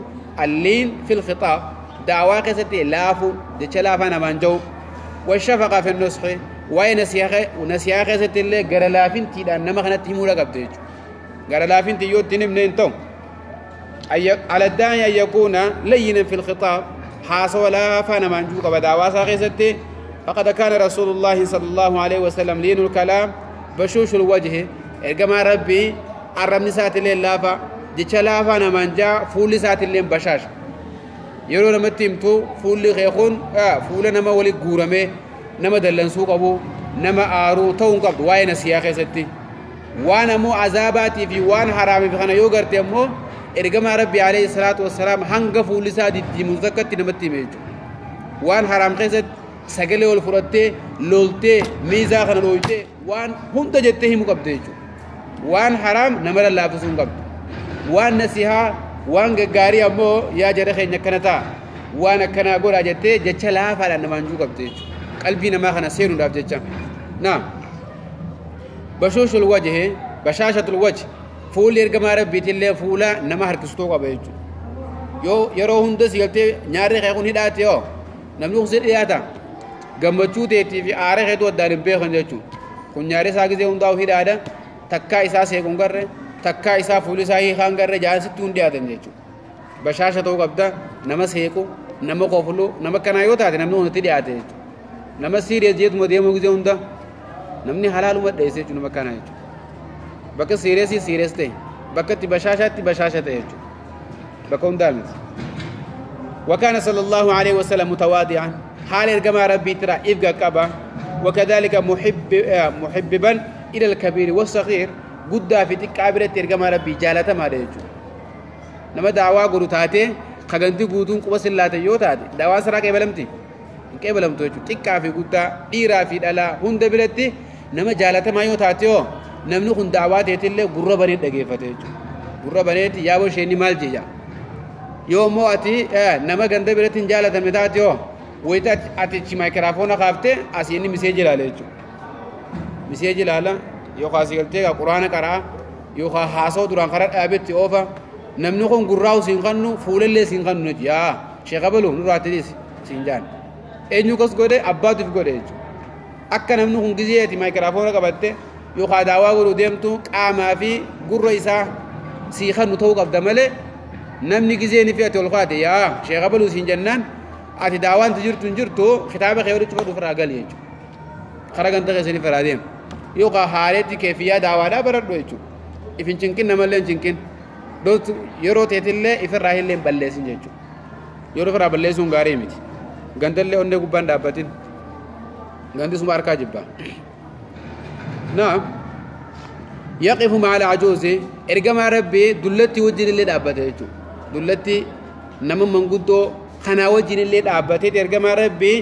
alliin fil khitaab daawaa keessatti laafu jecha laafaa namaan ja'u washafaqa fi nusxi waa'ee nasihaa keessatti illee gara laafintiidhaan nama kanatti himuudha qabde jechuudha gara laafintii yoo ittiin himne hin ta'u على الداعي أن يكون لينا في الخطاب حاس ولا فانا منجوك بدعواسا خيستي فقد كان رسول الله صلى الله عليه وسلم لين الكلام بشوش الوجه كما ربي عرمني ساعة الليل لافا جيش لافا نمانجا فولي ساعة الليل بشاش يرو نما تيمتو فولي خيخون فولي نما ولي قورمي نما دلنسوق أبو نما آرو تون قبض واي نسيا خيستي وانا مو عذاباتي في وان حرامي في خانا يوغرتي أمو ergamaa rabbi alayhi salaatu wassalaam hanga fuulli isaa diddiimu takkatti namatti hime jechuudha. Waan haraam keessatti sagalee ol fudhattee loltee miizaa kana dhooytee waan hunda jettee himuu qabde jechuudha. Waan haraam nama lallaafisuu hin qabdu. Waan nasihaa waan gaggaarii ammoo yaa jara keenya akkana ta'a waan akkanaa godhaa jettee jecha laafaadhaan namaan juu qabde jechuudha. Qalbii namaa kana seenuudhaaf jecha. Naam. Bashuushul wajhi bashaashatul wajhi fuulli ergamaa rabbiitillee fuula nama harkistuu qaba jechuudha. Yoo yeroo hunda si galtee nyaarri kee kun hidhaate yoo namni kun si dhiyaata gammachuu teetii fi aara keetu addaan hin beekan jechuudha. Kun nyaarri isaa gisee hundaa'u hidhaadha. Takkaa isaa seequun garre takkaa isaa fuulli isaa hiikaan garre jaalasitti hundi dhiyaatan jechuudha. Bashaasha ta'uu qabda nama seequ nama koflu nama kanaa yoo taate namni hundatti dhiyaate jechuudha. Nama siiriyees jeetuma deemuu gisee hunda namni halaaluma dheesse jechuudha nama kanaa jechuudha. Bakka siiriyeesii siiriyees ta'e bakka itti bashaashaatti bashaasha ta'e jechuudha. Bakka hundaa miti. وكان صلى الله عليه وسلم متواضعا حال إرجما ربي ترى إفقا كبا وكذلك محببا إلى الكبير والصغير قد في تكابرة إرجما ربي جالة ما ديجو نما دعوة قلو تاتي خغنتي قودون قوس الله تيو تاتي دعوة سرا كيبلمتي كيبلمتو يجو تكا في قد إيرا في دالا هند بلتي نما جالة ما يو تاتيو نمنو دعوة تيتي قرى بنيت دقيفة يجو قرى بنيت يابو شيني مال جيجا yoo immoo ati nama ganda biratti hin jaalatamne taate yoo wayita ati maayikiraafoona kaaftee asii inni miseeji ilaala jechuudha. Miseeji ilaala yookaan asii galtee quraana qaraa yookaan haasawaa duraan karaa dhaabetti oofa namni kun gurraa'u siin kannu fuulallee siin kannu jechuudha. Yaa sheekha baluu nurraatti siin jaan. Eenyu kas godhe abbaatuuf godhe jechuudha. Akka namni kun gizee ati maayikiraafoona qabatte yookaan daawwaa godhuu deemtu qaamaa fi gurra isaa sii kannu ta'uu qabda malee. Namni gizee ni fi ati ol kaate yaa sheekha baluu siin jennaan ati daawaan jirtu hin jirtu kitaaba kee walitti fudhu ofirraa gali jechuudha. Karaa ganda keessa ni firaa deema. Yookaan haaleetti keefiyyaa daawaadhaa baradhu jechuudha. If hin cinqin namallee hin cinqin. Yeroo teetillee ifirraa illee hin balleessin jechuudha. Yeroo ofirraa balleessuun gaarii miti. Gandallee onnee gubbaan dhaabbatin. Gandi suma harkaa jibbaa. Naam. Yaqifu ma'a al-ajuuzi ergamaa rabbii dullatti wajjin illee dhaabbate jechuudha. Dullatti nama manguddoo kanaa wajjin illee dhaabbatee ergamaa rabbii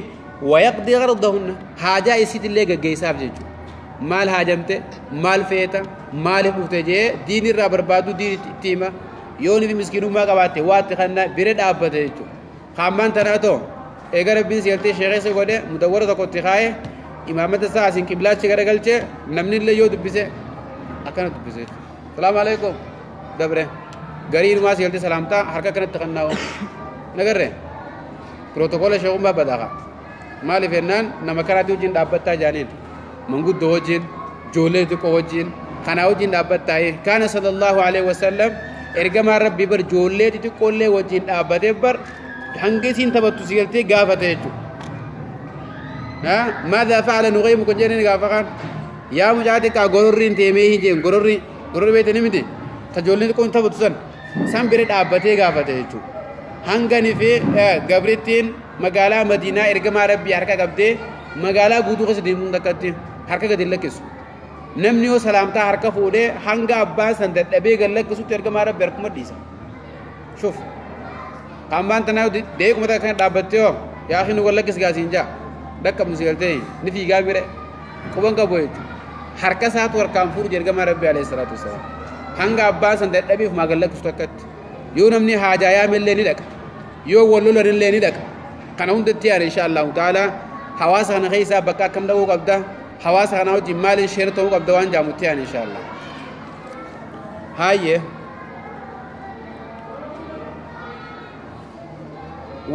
wayaqdii gardahunna haajaa isiitillee gaggeessaaf jechuudha. Maal haajamte maal feeta maaliif dhufte jee diin irraa barbaadu diin itti hima yoo nifi miskiinummaa qabaatte waatti kanna bira dhaabbate jechuudha. Kaammaan tanaa too eega rabbiin si galtee sheekeessa godhe mudawwara tokko itti kaa'e imaamata isaa asiin qiblaachi garagalchee namni illee yoo dubbise akkana dubbise jechuudha. Salaamu alaikum dabre. Garii inumaa si galtee salaamtaa harka kanatti kannaa'u nagarre pirootokola sheekummaa badaaqa maaliif jennaan nama karaatti wajjin dhaabbattaa jaaniin manguddoo wajjin ijoollee xiqqoo wajjin kanaa wajjin dhaabbattaa'e kaana sallallahu alaihi wasallam ergamaan rabbii bar ijoollee xixiqqoollee wajjin dhaabbatee bar hanga isiin taphattu si galtee gaafate jechuudha. Maadhaa fa'ala nuqaymu kun jedhanii gaafa kaan yaa mucaa xiqqaa gororri hin teemee hin jeen gororri gororri beekte ni miti tajoolleen xiqqoon taphattu san san bira dhaabbatee gaafate jechuudha. Hangani fi gabrittiin magaalaa Madiinaa ergamaa rabbii harka qabdee magaalaa guutuu keessa deemuun takkatti harka gadi hin lakkisu. Namni yoo salaamtaa harka fuudhee hanga abbaan san dadhabee gad lakkisutti ergamaa rabbii harkuma dhiisa. Shuf. Qaamaan tanaa deekuma takka kana dhaabbattee hoo yaa akhi nu gad lakkis gaasiin jaa dhaqqabnu si galtee ni fiigaa bire quban qabu jechuudha. Harka isaatu harkaan fuudhu ergamaa rabbii alayhi salaatu wassalaam. Hanga abbaan san dadhabeef maa gad lakkisu takkatti. Yoo namni haajaa yaamellee ni dhaqa. Yoo wal lolanillee ni dhaqa. Kana hundatti yaada insha Allahu ta'ala hawaasa kana keessaa bakka akkam dhaquu qabda hawaasa kana wajjin maaliin sheera ta'uu qabda waan jaamutti yaada insha Allah. Haayye.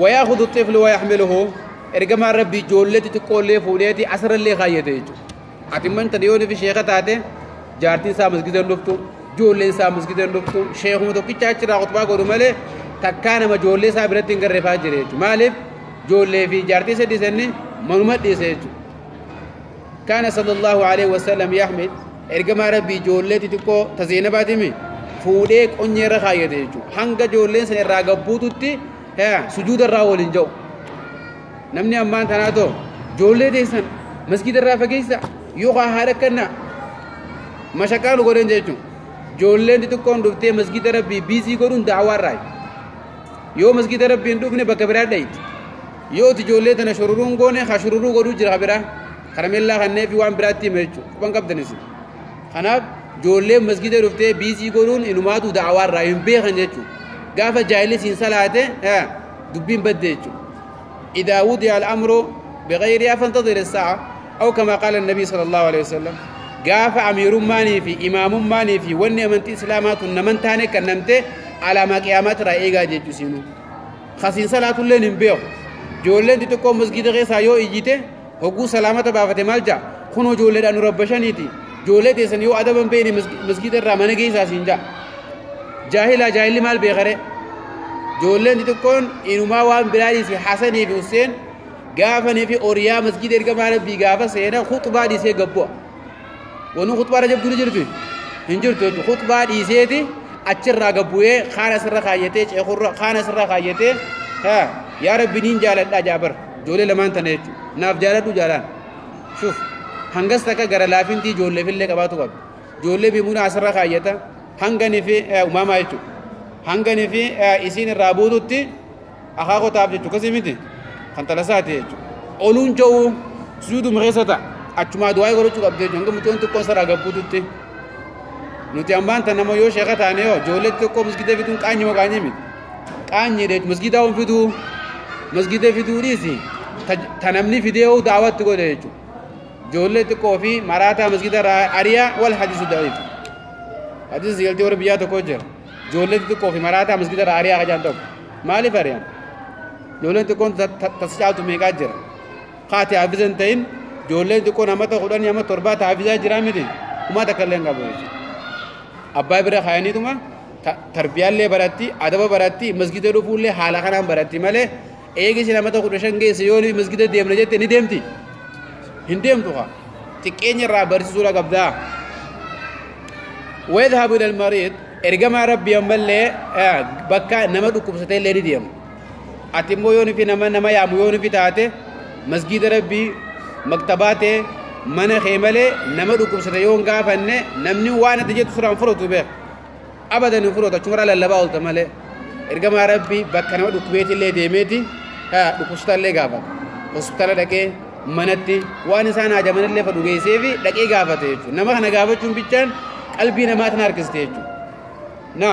ويأخذ الطفل ويحمله ergamaan rabbii ijoollee xixiqqoollee fuudheeti asirrallee kaayyate jechuudha. Ati manta dhiyoonni fi sheeka taate jaartiin isaa masgida hin dhuftu ijoolleen isaa masgida hin dhuftu sheekuma tokkicha achirraa khutbaa godhu malee takkaa nama ijoollee isaa biratti hin garreeffaa jira jechuudha. Maaliif ijoollee fi jaartii isa dhiisanii manuma dhiise jechuudha. Kaana sallallahu alaihi wasallam yahmil ergamaa rabbii ijoollee xixiqqoo ta Zeenabaatimi fuudhee qonyeerra kaayyate jechuudha. Hanga ijoolleen san irraa gabbuututti sujuuda irraa waliin ja'u. Namni ammaan tanaa too ijoollee teessan masgida irraa fageessa yookaan haadha kannaa mashaqaa nu godhan jechuudha. Ijoolleen xixiqqoon dhuftee masgida rabbii biizii godhuun daawaa irraa. Yoo masgida rabbii hin dhufne bakka biraa dhayiti. Yoo ati ijoollee tana shururuun goone haa shururuu godhuu jira biraa. Karameellaa kannee fi waan biraatti hima jechuudha. Quban qabdanis. Kanaaf ijoolleen masgida dhuftee biizii godhuun inumaatu daawaa irraa hin beekan jechuudha. Gaafa jaahilli siin salaate dubbiin badde jechuudha. إذا وضع الأمر بغيرها فانتظر الساعة أو كما قال النبي صلى الله عليه وسلم قاف أمير ماني في إمام ماني في وني أمنت إسلامات نمن تاني كنمت على ما قيامات رأيقا جيجو خسين صلاة اللي نبيو جولين تتكو مسجد غيسا يو إجيته هقو سلامة بافة مالجا خنو جولين أنو ربشانيتي Ijoollee teessan yoo adaban beene masgiida irraa mana geessaa siin jaa. Jaahilaa jaahilli maal beekare? Ijoolleen xixiqqoon inumaa waan biraa dhiise Hasanii fi Hussein gaafanii fi oriyaa masgiida ergamaa Rabbii gaafa seenan khuxbaa dhiisee gabbu'a. Wanni khuxbaa irra jabduu ni jirti? Hin jirtu jechuudha. Khuxbaa dhiiseeti achirraa gabbu'ee kaan asirra kaayyatee ceekurra kaan asirra kaayyatee yaa Rabbi niin jaaladhaa jaabar. Ijoollee lamaan tana jechuudha. Naaf jaaladhu jaalaan. Shuf hangas takka gara laafintii ijoolleefillee qabaatu qabdi. Ijoollee bimuuna asirra kaayyata hanganii fi uumamaa jechuudha. Hanganii fi isiin irraa buututti akaakoo ta'aaf jechuudha. Akkasii miti kan talasaati jechuudha. Oluun ja'uu sujuuduma keessa ta'a. Achumaa du'aa godhachuu qabdi jechuudha. Hanga mucaan xiqqoon sarara gabbuututti. Nuti ammaan tan nama yoo sheeka taane yoo ijoollee xixiqqoo masgida fiduun qaanyi moo qaanyi miti. Qaanyi jechuudha. Masgidaa hon fiduu masgida fiduu dhiisi. Ta namni fidee hoo daawwatti godhe jechuudha. Ijoollee xiqqoo fi maraataa masgida irraa ariyaa wal hadisu da'iif. Hadisi galtee warra biyyaa tokko jira. Ijoollee xixiqqoo fi maraataa masgida irraa ariyaa kajaan tokko. Maaliif ariyaan? Ijoolleen xiqqoon tas caaltu meeqaa jira? Kaati hafiza hin ta'in ijoolleen xiqqoon amata 10 ama 7 ta hafizaa jiraa miti. Uumaa takka illee hin qabu jechuudha. Abbaa bira kaayaniituma tarbiyaallee baratti, adaba baratti, masgida dhufuullee haala kanaan baratti malee eegisi namata 15 geesse yoo masgida deemna jette ni deemti. Hin deemtu kaa. Xiqqeenya irraa barsiisuudha qabdaa. ويذهب إلى المريض إرجما ربي أمالي بكا نما dhukkubsatee illee ni deema. Ati immoo yoo fi nama nama yaamu yoo fi taate masgida Rabbii maktabaatee mana kee malee nama dhukkubsate yoo hin gaafanne namni waan ati jettu suraan fudhatu beeka. Abadan hin fudhatu achumarraa lallabaa oolta malee. Ergamaa Rabbii bakka nama dhukkubeeti illee deemeeti dhukkubsataa illee gaafata. Hospitaala dhaqee manatti waan isaan haajaman illee fadhu geessee fi dhaqee gaafate jechuudha. Nama kana gaafachuun bichaan qalbii namaa tana harkiste jechuudha. Na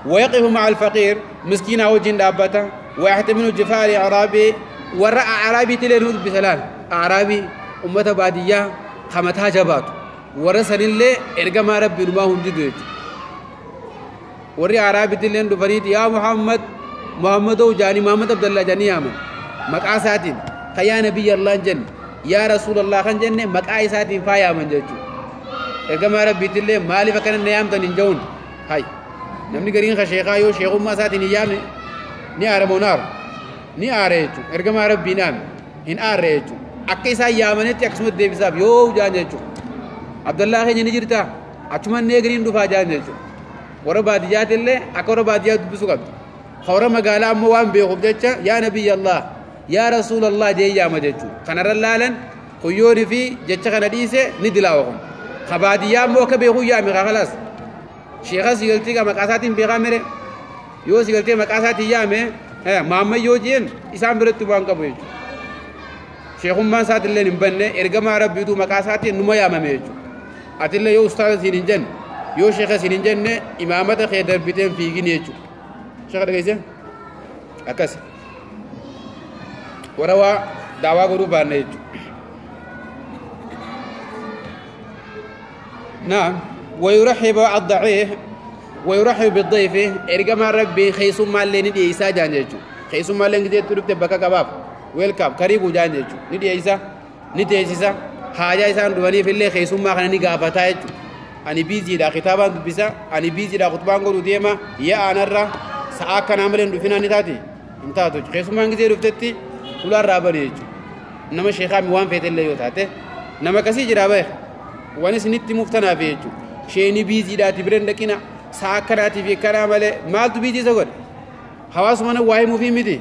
ويقف مع الفقير مسكين وجه دابته ويحتمل جفاء الأعرابي ورأى أعرابي تلين بسلام أعرابي أمة بادية خمتها جبات ورسل الله إرجما ربي ما هم جدود وري أعرابي تلين دفريت يا محمد محمد وجاني محمد عبد الله جاني يا من مقاساتين خيا نبي الله جن يا رسول الله خن جن مقاساتين فيا من جدود إرجما ربي تلين مالي فكان النيام تنجون هاي namni gariin ka sheekaa yoo sheekummaa isaatiin hin yaamne ni aara moo naaru ni aara jechuudha. Ergamaa Rabbii naame hin aarre jechuudha. Akka isaan yaamanitti akkasumatti deebisaaf yoo jaan jechuudha. Abdallaa keenya ni jirtaa achumaan nee gariin dhufaa jaan jechuudha. Warra baadiyyaatti illee akka warra baadiyyaa dubbisuu qabdi. Warra magaalaa ammoo waan beekuuf jecha yaa nabiyya Allah yaa rasuula Allah jee yaama jechuudha. Kanarra laalan kuyyoonii fi jecha kana dhiise ni dilaawa kun. Ka baadiyyaa ammoo akka beekuu yaame kaa khalaas. Sheekha sigaltii ka maqaa isaatiin beekaa mere yoo sigaltee maqaa isaatiin yaame maamma yoo jeen isaan biratti waan qabu jechuudha. Sheekummaan isaatillee hin banne ergamaa Rabbiitu maqaa isaatiin numa yaamame jechuudha. Atillee yoo ustaaza siin hin jenne yoo sheekha siin hin jenne imaamata kee darbiteen fiigin jechuudha. Sheekha dhageessee akkas warra waa daawaa godhuu baanne jechuudha. Naam. ويرحب الضعيف ويرحب بالضيف إرجما ربي خيسوم مالين ندي إيسا جانجو خيسوم مالين كده تروح تبكى كباب ويلكم قريب جانجو ندي إيسا ندي إيسا حاجة إيسا دواني في الله خيسوم ما خلني قافتاج أنا بيزي دا خطابان بيسا أنا بيزي دا خطبان قولوا ديما يا أنا را ساعة كان عملين دفنا نتاتي انتاتو خيسوم ما كده رفتتي ولا رابني نما شيخا موان فيت الله يوتاته نما كسي جرابه وأنا سنتي مفتنا فيجو sheeni biiziidhaati bira hin dhaqina sa'a akkanaatiif akkanaa malee maaltu biizii isa godhe hawaasuma waa himuufii miti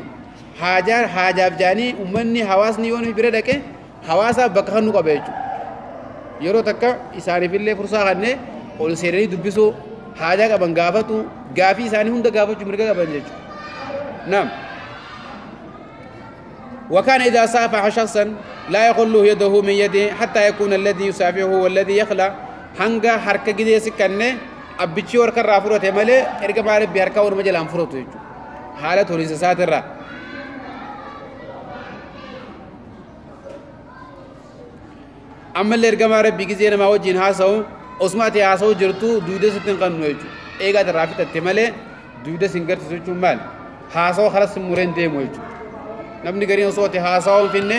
haajaaf jaanii uummanni hawaasni yoo bira dhaqe hawaasaaf bakka kan nu qaba jechuudha. Yeroo takka isaaniifillee fursaa kannee ol seenanii dubbisuu haajaa qaban gaafatu gaafii isaanii hunda gaafachuu mirga qaban jechuudha. Naam. وكان إذا صافح شخصا لا يقول يده من يده حتى يكون الذي يصافحه هو الذي يخلع hanga harka gidee siqqanne abbichi harka irraa fudhate malee ergamaa Rabbii harka orma jalaan fudhatu jechuudha. Haala toliinsa isaatirraa. Ammallee ergamaa Rabbii gizee namaa wajjin haasa'u osuma ati haasa'u jirtu duuda sitti hin qabnu jechuudha. Eegaa irraa fixatte malee duuda sin garsiisu jechuun maali? Haasa'u karaa sin mureen deemu jechuudha. Namni gariin osoo ati haasa'u hin finne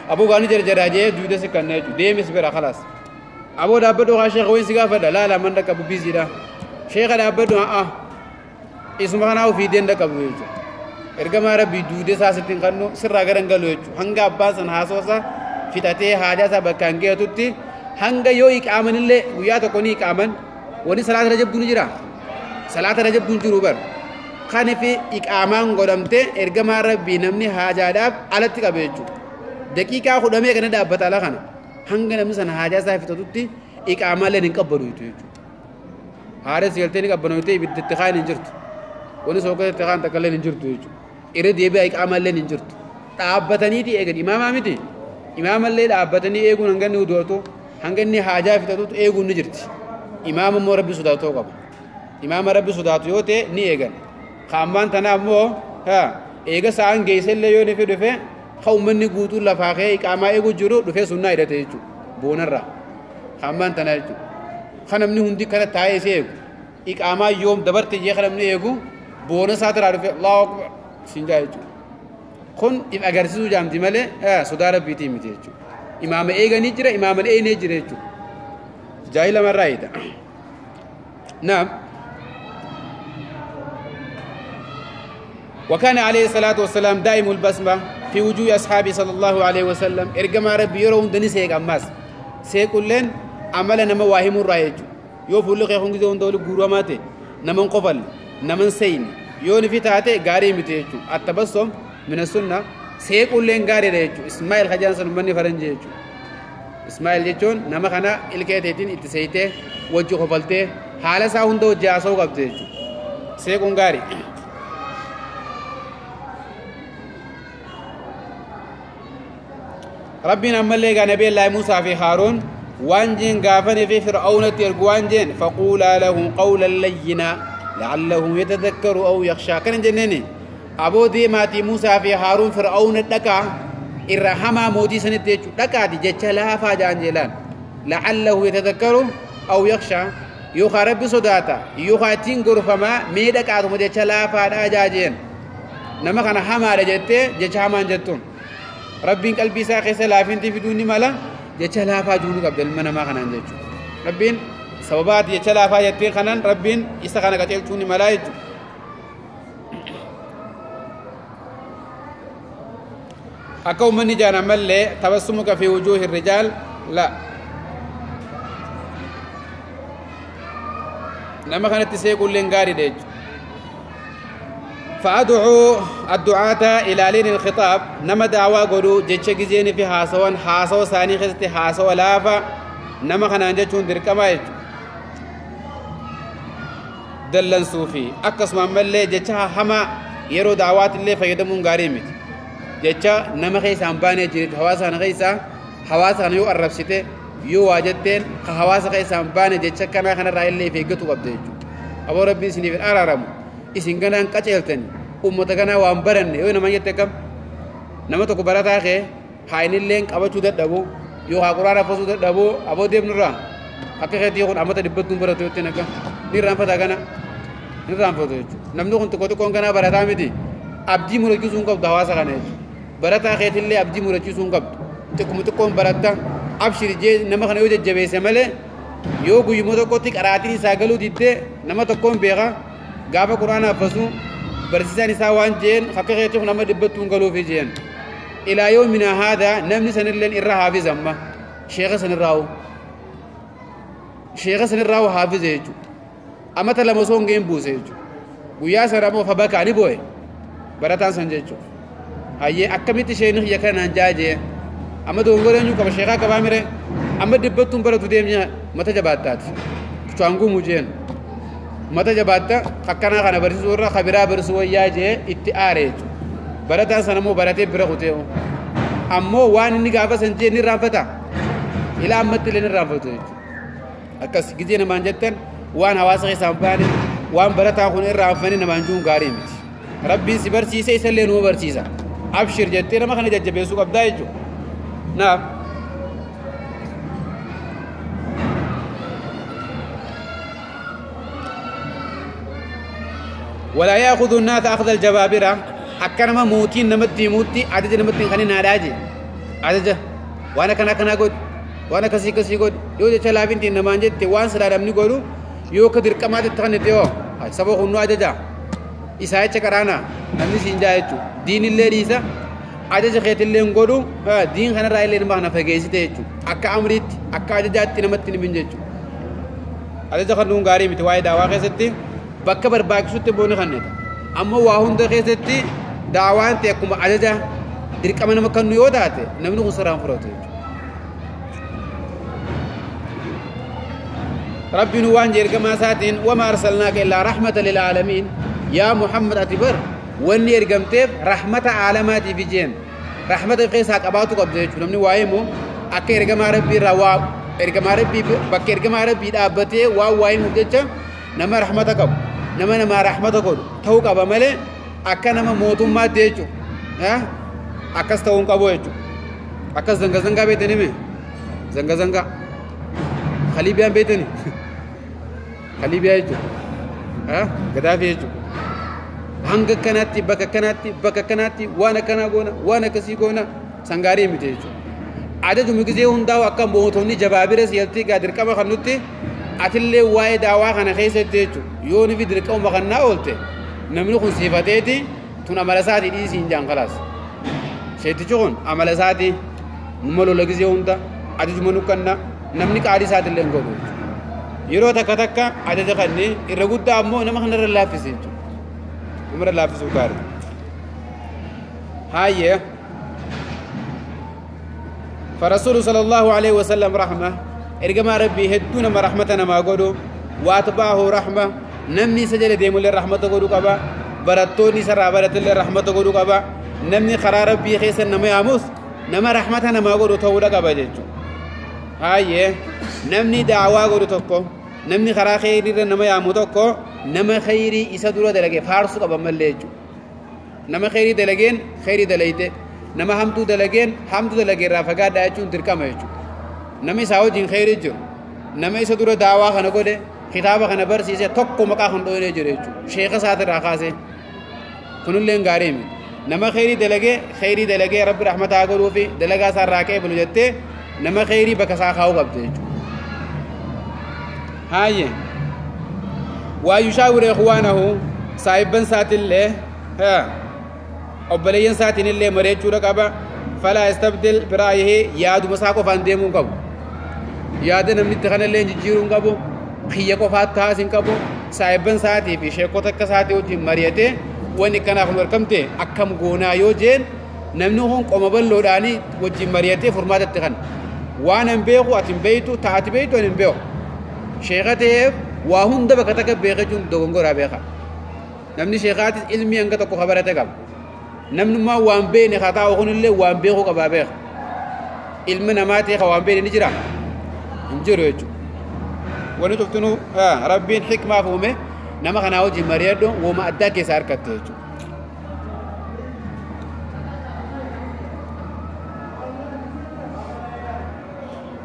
Aboo gaani jarjaraa jee duuda si kannaa jechuudha. Deemis bira khalaas. Aboo dhaabbadhu haa sheekha wayin si gaafadha laala man dhaqqabu biziidha. Sheekha dhaabbadhu haa isuma kanaa ofii deen dhaqqabu jechuudha. Ergamaa rabbii duuda isaa sitti hin kannu sirraa gara hin galu jechuudha. Hanga abbaan san haasoosa fixatee haajaa isaa bakka hin geetutti hanga yoo iqaamanillee guyyaa tokko ni iqaaman wani salaata rajabduun jira. Salaata rajabduun jiru bar. Kan fi iqaamaan godhamte ergamaa rabbii namni haajaadhaaf alatti qabe jechuudha. Daqiiqaa kudhamee kana dhaabbata ala kana hanga namni sana haajaa isaa fixatutti iqaamaallee hin qabbanu jechuudha. Haadha sigaltee ni qabbanu jettee ibidda itti kaan hin jirtu. Wani sookota itti kaan takka illee hin jirtu jechuudha. Irra deebi'aa iqaamaallee hin jirtu. Dhaabbataniiti eegan imaamaa miti. Imaamallee dhaabbatanii eeguun hanga inni udu'atu hanga inni haajaa fixatutti eeguun ni jirti. Imaama immoo rabbi sodaatu ta'uu qaba. Imaama rabbi sodaatu yoo ta'e ni eegan. Kaammaan tana ammoo eega sa'aan geessellee yoo ni dhufe ka uummanni guutuun lafaa ka'ee iqaamaa eeguu jiru dhufee sunnaa hidhate jechuudha. Boonarraa. Kaammaan tana jechuudha. Kan namni hundi kana taa'ee isee eegu. Iqaamaa yoom dabarte jee kan namni eegu boona isaa tiraa dhufe Allahu Akbar siin jaa jechuudha. Kun if agarsiisuu jaamti malee sodaa rabbiitiin miti jechuudha. Imaama eeganii jira imaama eenee jira jechuudha. Jaahila marraa hidha. Naam. وكان عليه الصلاة والسلام دائم البسمة في وجوه أصحابه صلى الله عليه وسلم. إرجما ربي يرون دني سيق أماس سيقول لين عمل نما واهم الرأيج يوفو لك يخون جزء دول جورا ماته نمن قفل نمن سين يون في تاته غاري متيجو التبسم من السنة سيقول لين غاري رأيجو إسماعيل خجان سنمني فرنجيجو إسماعيل جون نما خنا إلكيتين إتسيته وجه قفلته حالة ساهون دو جاسو قبضيجو سيقول غاري. ربنا ملك نبي الله موسى في هارون وانجين غافني في فرعون ترغوانجين فقولا له قولا لينا لعله يتذكر او يخشى. كان جنني ابو دي ماتي موسى في هارون فرعون دكا الرحمه مودي سنت دكا دي جچلا فاجانجلان لعله يتذكر او يخشى يوخا ربي صداتا يوخا تين غرفما مي دكا دو جچلا فادا جاجين نما كان حما دجته جچا مان جتون ربين قلبي ساقي لافين تي بدوني مالا jecha laafaa juunu qabda ilma namaa kanaan jechuudha. Rabbiin sababaati jecha laafaa jettee kanaan rabbiin isa kana qajeelchuu ni malaa jechuudha. Akka uummanni jaan ammallee tabassumuka fi wujuuhi rijaal la nama kanatti seequlleen gaariidha jechuudha. فأدعو الدعاة إلى لين الخطاب نما دعوة قدو جتش جزين في حاسوان حاسو ثاني خزتي حاسو لافا نما خنان جتشون دركما دلن صوفي أقص ما ملي جتشها حما يرو دعوات اللي فيدمون غاريمت جتشا نما خيسا أمباني جريت حواسا نخيسا حواسا نيو الربسيتي يو واجتين حواسا خيسا أمباني جتشا كنا خنا رأي اللي في قطو قبضيجو أبو ربي سني في الأرارمو isin ganaan qaceeltani ummata ganaa waan baranne yoo nama jette kam nama tokko barataa kee haa innilleen qabachuu dadhabu yoo haa quraana fasuu dadhabu aboo deemnurraa akka keetii kun amata dhibbattuun baratu yoo ta'e akka ni irraanfata gana ni irraanfatu jechuudha namni kun tokko tokkoon ganaa barataa miti abdii murachiisuu hin qabdu hawaasa kana jechuudha barataa keetillee abdii murachiisuu hin qabdu xiqquma xiqqoon baratta abshir jee nama kana yoo jajjabeesse malee yoo guyyuma tokkotti qaraatiin isaa galuu diddee nama tokkoon beeka gaafa quraana affasu barsiisaan isaa waan jeen akka keetiif nama dhibbattuun galuufi jeen ilaa yoomina haadha namni sanilleen irra haafiza amma sheekha sanirraawu haafiza jechuudha amata lama osoo hin ga'in buuse jechuudha guyyaa sana ammoo fabakaa ni boo'e barataan san jechuudha hayyee akkamitti isheen xiyya kanaan jaajee amma dogongora eenyu qaba sheekaa qabaa mire amma dhibbattuun baratu deemnya mata jabaattaati kuchaanguu jeen mata jabaatta akkanaa kana barsiisuu irra kabiraa barsiisuu wayyaa jee itti aare jechuudha barataan sana immoo baratee bira kutee ammoo waan inni gaafa san jee ni irraanfata ilaa ammatti illee ni irraanfatu jechuudha akkas gizee namaan jettan waan hawaasa keessaa hin baane waan barataan kun irraanfanii namaan jiruun gaarii miti rabbiin si barsiise isallee numa barsiisa abshir jettee nama kana jajjabeessuu qabdaa jechuudha naaf. ولا يأخذ الناس أخذ الجبابرة أكنما موتين نمتي موتي عدد نمتي خلينا ناراجي Ajaja waan akkana akkanaa godhi, waan akkasii akkasii godhi, yoo jecha laafintiin namaan jette waan silaa namni godhu yoo akka dirqamaatti kan itti yoo saba kunnuu ajaja isaa jecha qaraana namni siin jaa jechuudha. Diinillee dhiisa, ajaja keetillee hin godhu, diin kanarraa illee nama kana fageessite jechuudha. Akka amriitti, akka ajajaatti namatti himin jechuudha. Ajaja kan nuun gaarii miti waa'ee daawaa keessatti bakka barbaachisutti booni kanneta. Ammoo waa hunda keessatti daawaan ta'e akkuma ajaja dirqama nama kennu yoo taate namni kun sirraan fudhatu jechuudha. Rabbiin waan ergamaa isaatiin wama arsalnaaka illaa rahmata lil aalamiin, yaa Muhammad ati bar wanni ergamteef rahmata aalamaatiif ijeen rahmata keessaa qabaatu qabda jechuudha. Namni waa'ee immoo akka ergamaa rabbii irraa waa ergamaa rabbii bakka ergamaa rabbii dhaabbatee waan waa'ee himuuf jecha nama rahmata qabu, nama namaa rahmata godhu ta'uu qaba malee akka nama mootummaatti jechuudha. Akkas ta'uu hin qabu jechuudha. Akkas zanga zangaa beektanii mee? Zanga zangaa. Khaliibiyaan beektanii? Khaliibiyaa jechuudha. Gadaafii jechuudha. Hanga kanaatti bakka kanaatti bakka kanaatti waan akkanaa goona waan akkasii goona sangaarii miti jechuudha. Ajajuma gisee hundaa'u akka mootonni jabaabira siyaltii gaa dirqama kan nutti atillee waa'ee daawaa kana keessatti jechuudha. Yoo nufi dirqama kannaa oolte namni kun siifateeti tun amala isaatii dhiisii hin jaan kalaas. Sheetichi kun amala isaatii numa lola gisee hunda ajajuma nukkanna namni qaalii isaatillee hin godhu jechuudha. Yeroo takka takka ajaja kanneen irra guddaa ammoo nama kanarra laaffise jechuudha. Namarra laaffisuu gaarii. Hayyee. فرسول صلى الله عليه وسلم رحمة إرجما ربي هدونا ما رحمتنا ما قدو واتبعه رحمة نمني سجل ديم للرحمة قدو قبا برتوني سرع برت للرحمة قدو قبا نمني خرا ربي خيس نما ياموس نما رحمتنا ما قدو تولا قبا جيجو. هاي نمني دعوة قدو تكو نمني خرا خيري نما يامو تكو نما خيري إسا دلقي فارسو قبا مليجو. نما خيري دلقين خيري دلقيته، nama hamtuu dalageen hamtuu dalagee irraa fagaadhaa jechuun dirqama jechuudha. Namni isaa wajjin kheyrii jiru, nama isa dura daawaa kana godhe, kitaaba kana barsiise tokko maqaa kan dhoonee jiru jechuudha. Sheeka isaatirraa kaasee kunillee gaarii miti. Nama kheyrii dalagee rabbi rahmataa godhuu fi dalagaa isaa irraa qeebalu jettee nama kheyrii bakka isaa kaa'uu qabde jechuudha. Haayye waa yushaawira ikhwaanahu saahibban isaatillee obboleeyyan isaatiin illee mari'achuudha qaba. Falaa yastabdil biraayihi yaaduma isaa qofaan deemuu hin qabu. Yaada namni itti kanallee jijjiiruu hin qabu. Kiyya qofaatti taas hin qabu. Saahibban isaatii fi sheekota akka isaatii wajjin mari'atee wanni kanaaf nu argamte akkam goonaa yoo jeen namni kun qoma bal'oodhaanii wajjin mari'atee furmaata itti kana. Waan hin beeku ati hin beektu, taati beektu ani hin beeku. Sheeka ta'eef waa hunda bakka takka beekachuun dogongoraa beeka. Namni sheekaatis ilmi hanga tokko kabarate qaba. Namnummaa waan beekne haa taa'u kunillee waan beekuu qabaa beeka. Ilmi namaa ta'e waan beekne ni jira hin jiru jechuudha. Wanni tuftinuu rabbiin xikmaaf uume nama kanaa wajjin mari'adhu wooma addaa keessaa argatte jechuudha.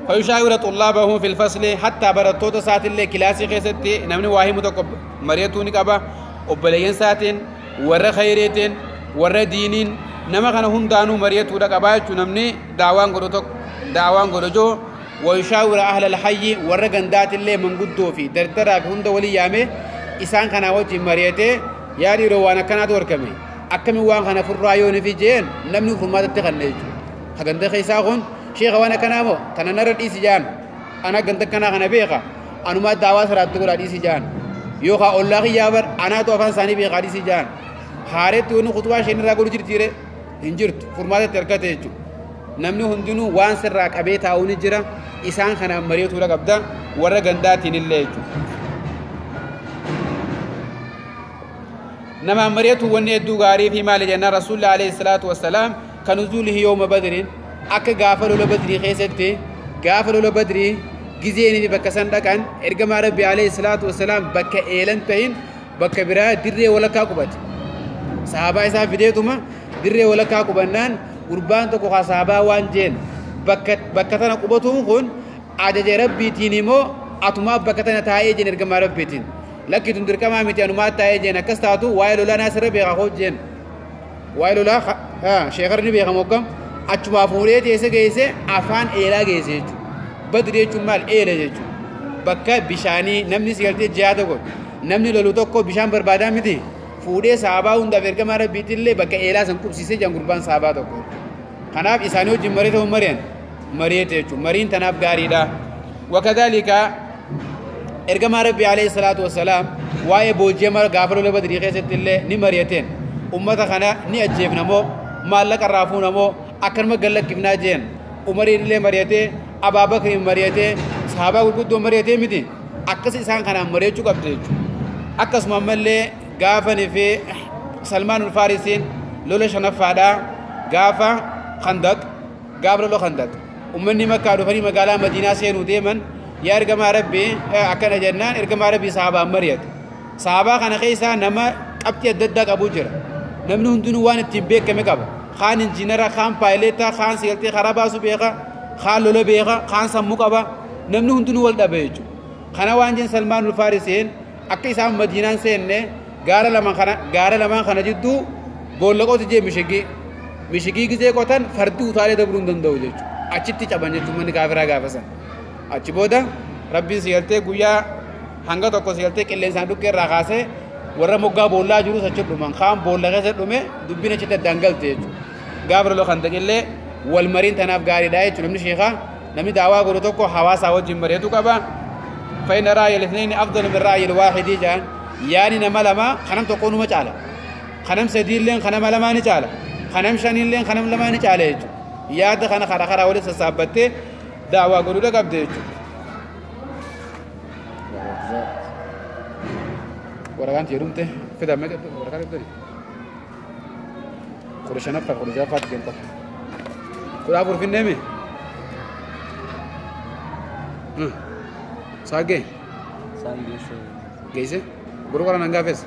فيشاور طلابه في الفصل حتى برتوتا ساعة اللي كلاسي خيستي نمني واهي متقب مريتوني قبا وبلين ساعتين ورا خيريتين ورا دينين نما كان هندانو مريتو دقبا نمني دعوان غدو دعوان غدو ويشاور أهل الحي ورا غندات اللي من قدو في دردرا هند ولي يامي إسان كان وجه مريته يا دي روانا كانت وركمي أكمي وان كان فرايون في جين نمني فرمات التغنيج هغنده خيساغون شيخ وانا كنامو تنا نرد إيسي جان أنا كنت كنا خنا بيقا أنا ما دعوة سرات تقول إيسي جان يوخا الله يابر أنا توفان ساني بيقا إيسي جان حارت ونو خطوة شين راقول جرتيره هنجرت فرمات تركته جو نمنو هندنو وان سر راك أبيت أوني جرا إسان خنا مريو تورا قبدا ورا غنداتين اللي جو نما مريتو وني الدوغاري في مال جنة رسول الله عليه الصلاة والسلام كنزوله يوم بدر akka gaafa lola badrii keessatti gaafa lola badrii gizeenii fi bakka san dhaqan ergamaa rabbi alayhi salaatu wasalaam bakka eelan ta'in bakka biraa dirree walakkaa qubate sahaabaa isaa fideetuma dirree walakkaa qubannaan gurbaan tokko haa sahaabaa waan jeen bakka tana qubatuun kun ajaja rabbiitiin immoo atumaa bakka tana taa'ee jeen ergamaa rabbiitiin lakkitun dirqamaa miti anumaa taa'ee jeen akkas taatu waa'ee lolaa naasirra beekaa hoo jeen waa'ee lolaa sheekarni beekamu akkam Achumaa fuudhee teessa geesse afaan eelaa geesse jechuudha. Badri jechuun maal eela jechuudha. Bakka bishaanii namni si galtee jihaada godhu namni lolu tokko bishaan barbaadaa miti fuudhee sahabaa hundaaf ergamaa rabbiitillee bakka eelaa san qubsiisee jiran gurbaan sahabaa tokko. Kanaaf isaanii wajjin marii ta'uu mari'an mari'ate jechuudha. Mariin tanaaf gaariidha. Wakadhalika ergamaa rabbii alayhi salaatu wassalaam waa'ee booji'ama gaafa lola badrii keessatti illee ni mari'ateen ummata kana ni ajjeefna moo maallaqa irraa fuuna moo akkanuma gallakkifnaa jeen Umariin illee mari'atee Abaa Bakriin mari'atee sahabaa gurguddoo mari'atee miti akkas isaan kanaan mari'achuu qabde jechuudha. Akkasuma ammallee gaafanii fi Salmaan Ulfaarisiin lola shanaffaadhaa gaafa Khandaq gaafa lola Khandaq ummanni Makkaa dhufanii magaalaa Madiinaa seenuu deeman yaa ergamaa rabbii akkana jennaan ergamaa rabbii sahabaan mari'ate. Sahabaa kana keessaa nama qabxii adda addaa qabu jira. Namni hundinuu waan ittiin beekame qaba. Kaan injiinara, kaan paayileetaa, kaan sigaltee karaa baasu beeka, kaan lola beeka, kaan sammuu qaba. Namni hundinuu wal dhabe jechuudha. Kana waan jeen Salmaan Ulfaarisiin akka isaan Madiinaan seenne gaara lamaan kana jidduu boolla qotu jee mishigii. Mishigii gizee qotan fardi utaalee dabruu hin danda'u jechuudha. Achitti caban jechuudha manni kaafiraa gaafa san. Achi booda rabbiin sigaltee guyyaa hanga tokko sigaltee qilleensaan dhukkee irraa kaasee warra moggaa boollaa jirus achi dhuman kaan boolla keessa dhume dubbiin achitti addaan galte jechuudha. Gaafa lola kan ta'ellee wal mariin tanaaf gaariidha jechuudha. Namni sheekaa namni daawaa godhu tokko hawaasaa wajjin mari'atu qaba. فإن رأي الاثنين أفضل من رأي الواحد جان يعني نما لما خنم تقونو ما تعالى خنم سديل لين خنم لما نتعالى خنم شنين لين خنم لما نتعالى يا ده خنا خرا خرا ولسه سابته دعوة قولوا لك أبدي ورقان تيرمته فدا ما ورقان تدري خرجنا فخرجنا فات جنتا كل أبور في النمي Saage? Geesse? Guru kana nanga fes?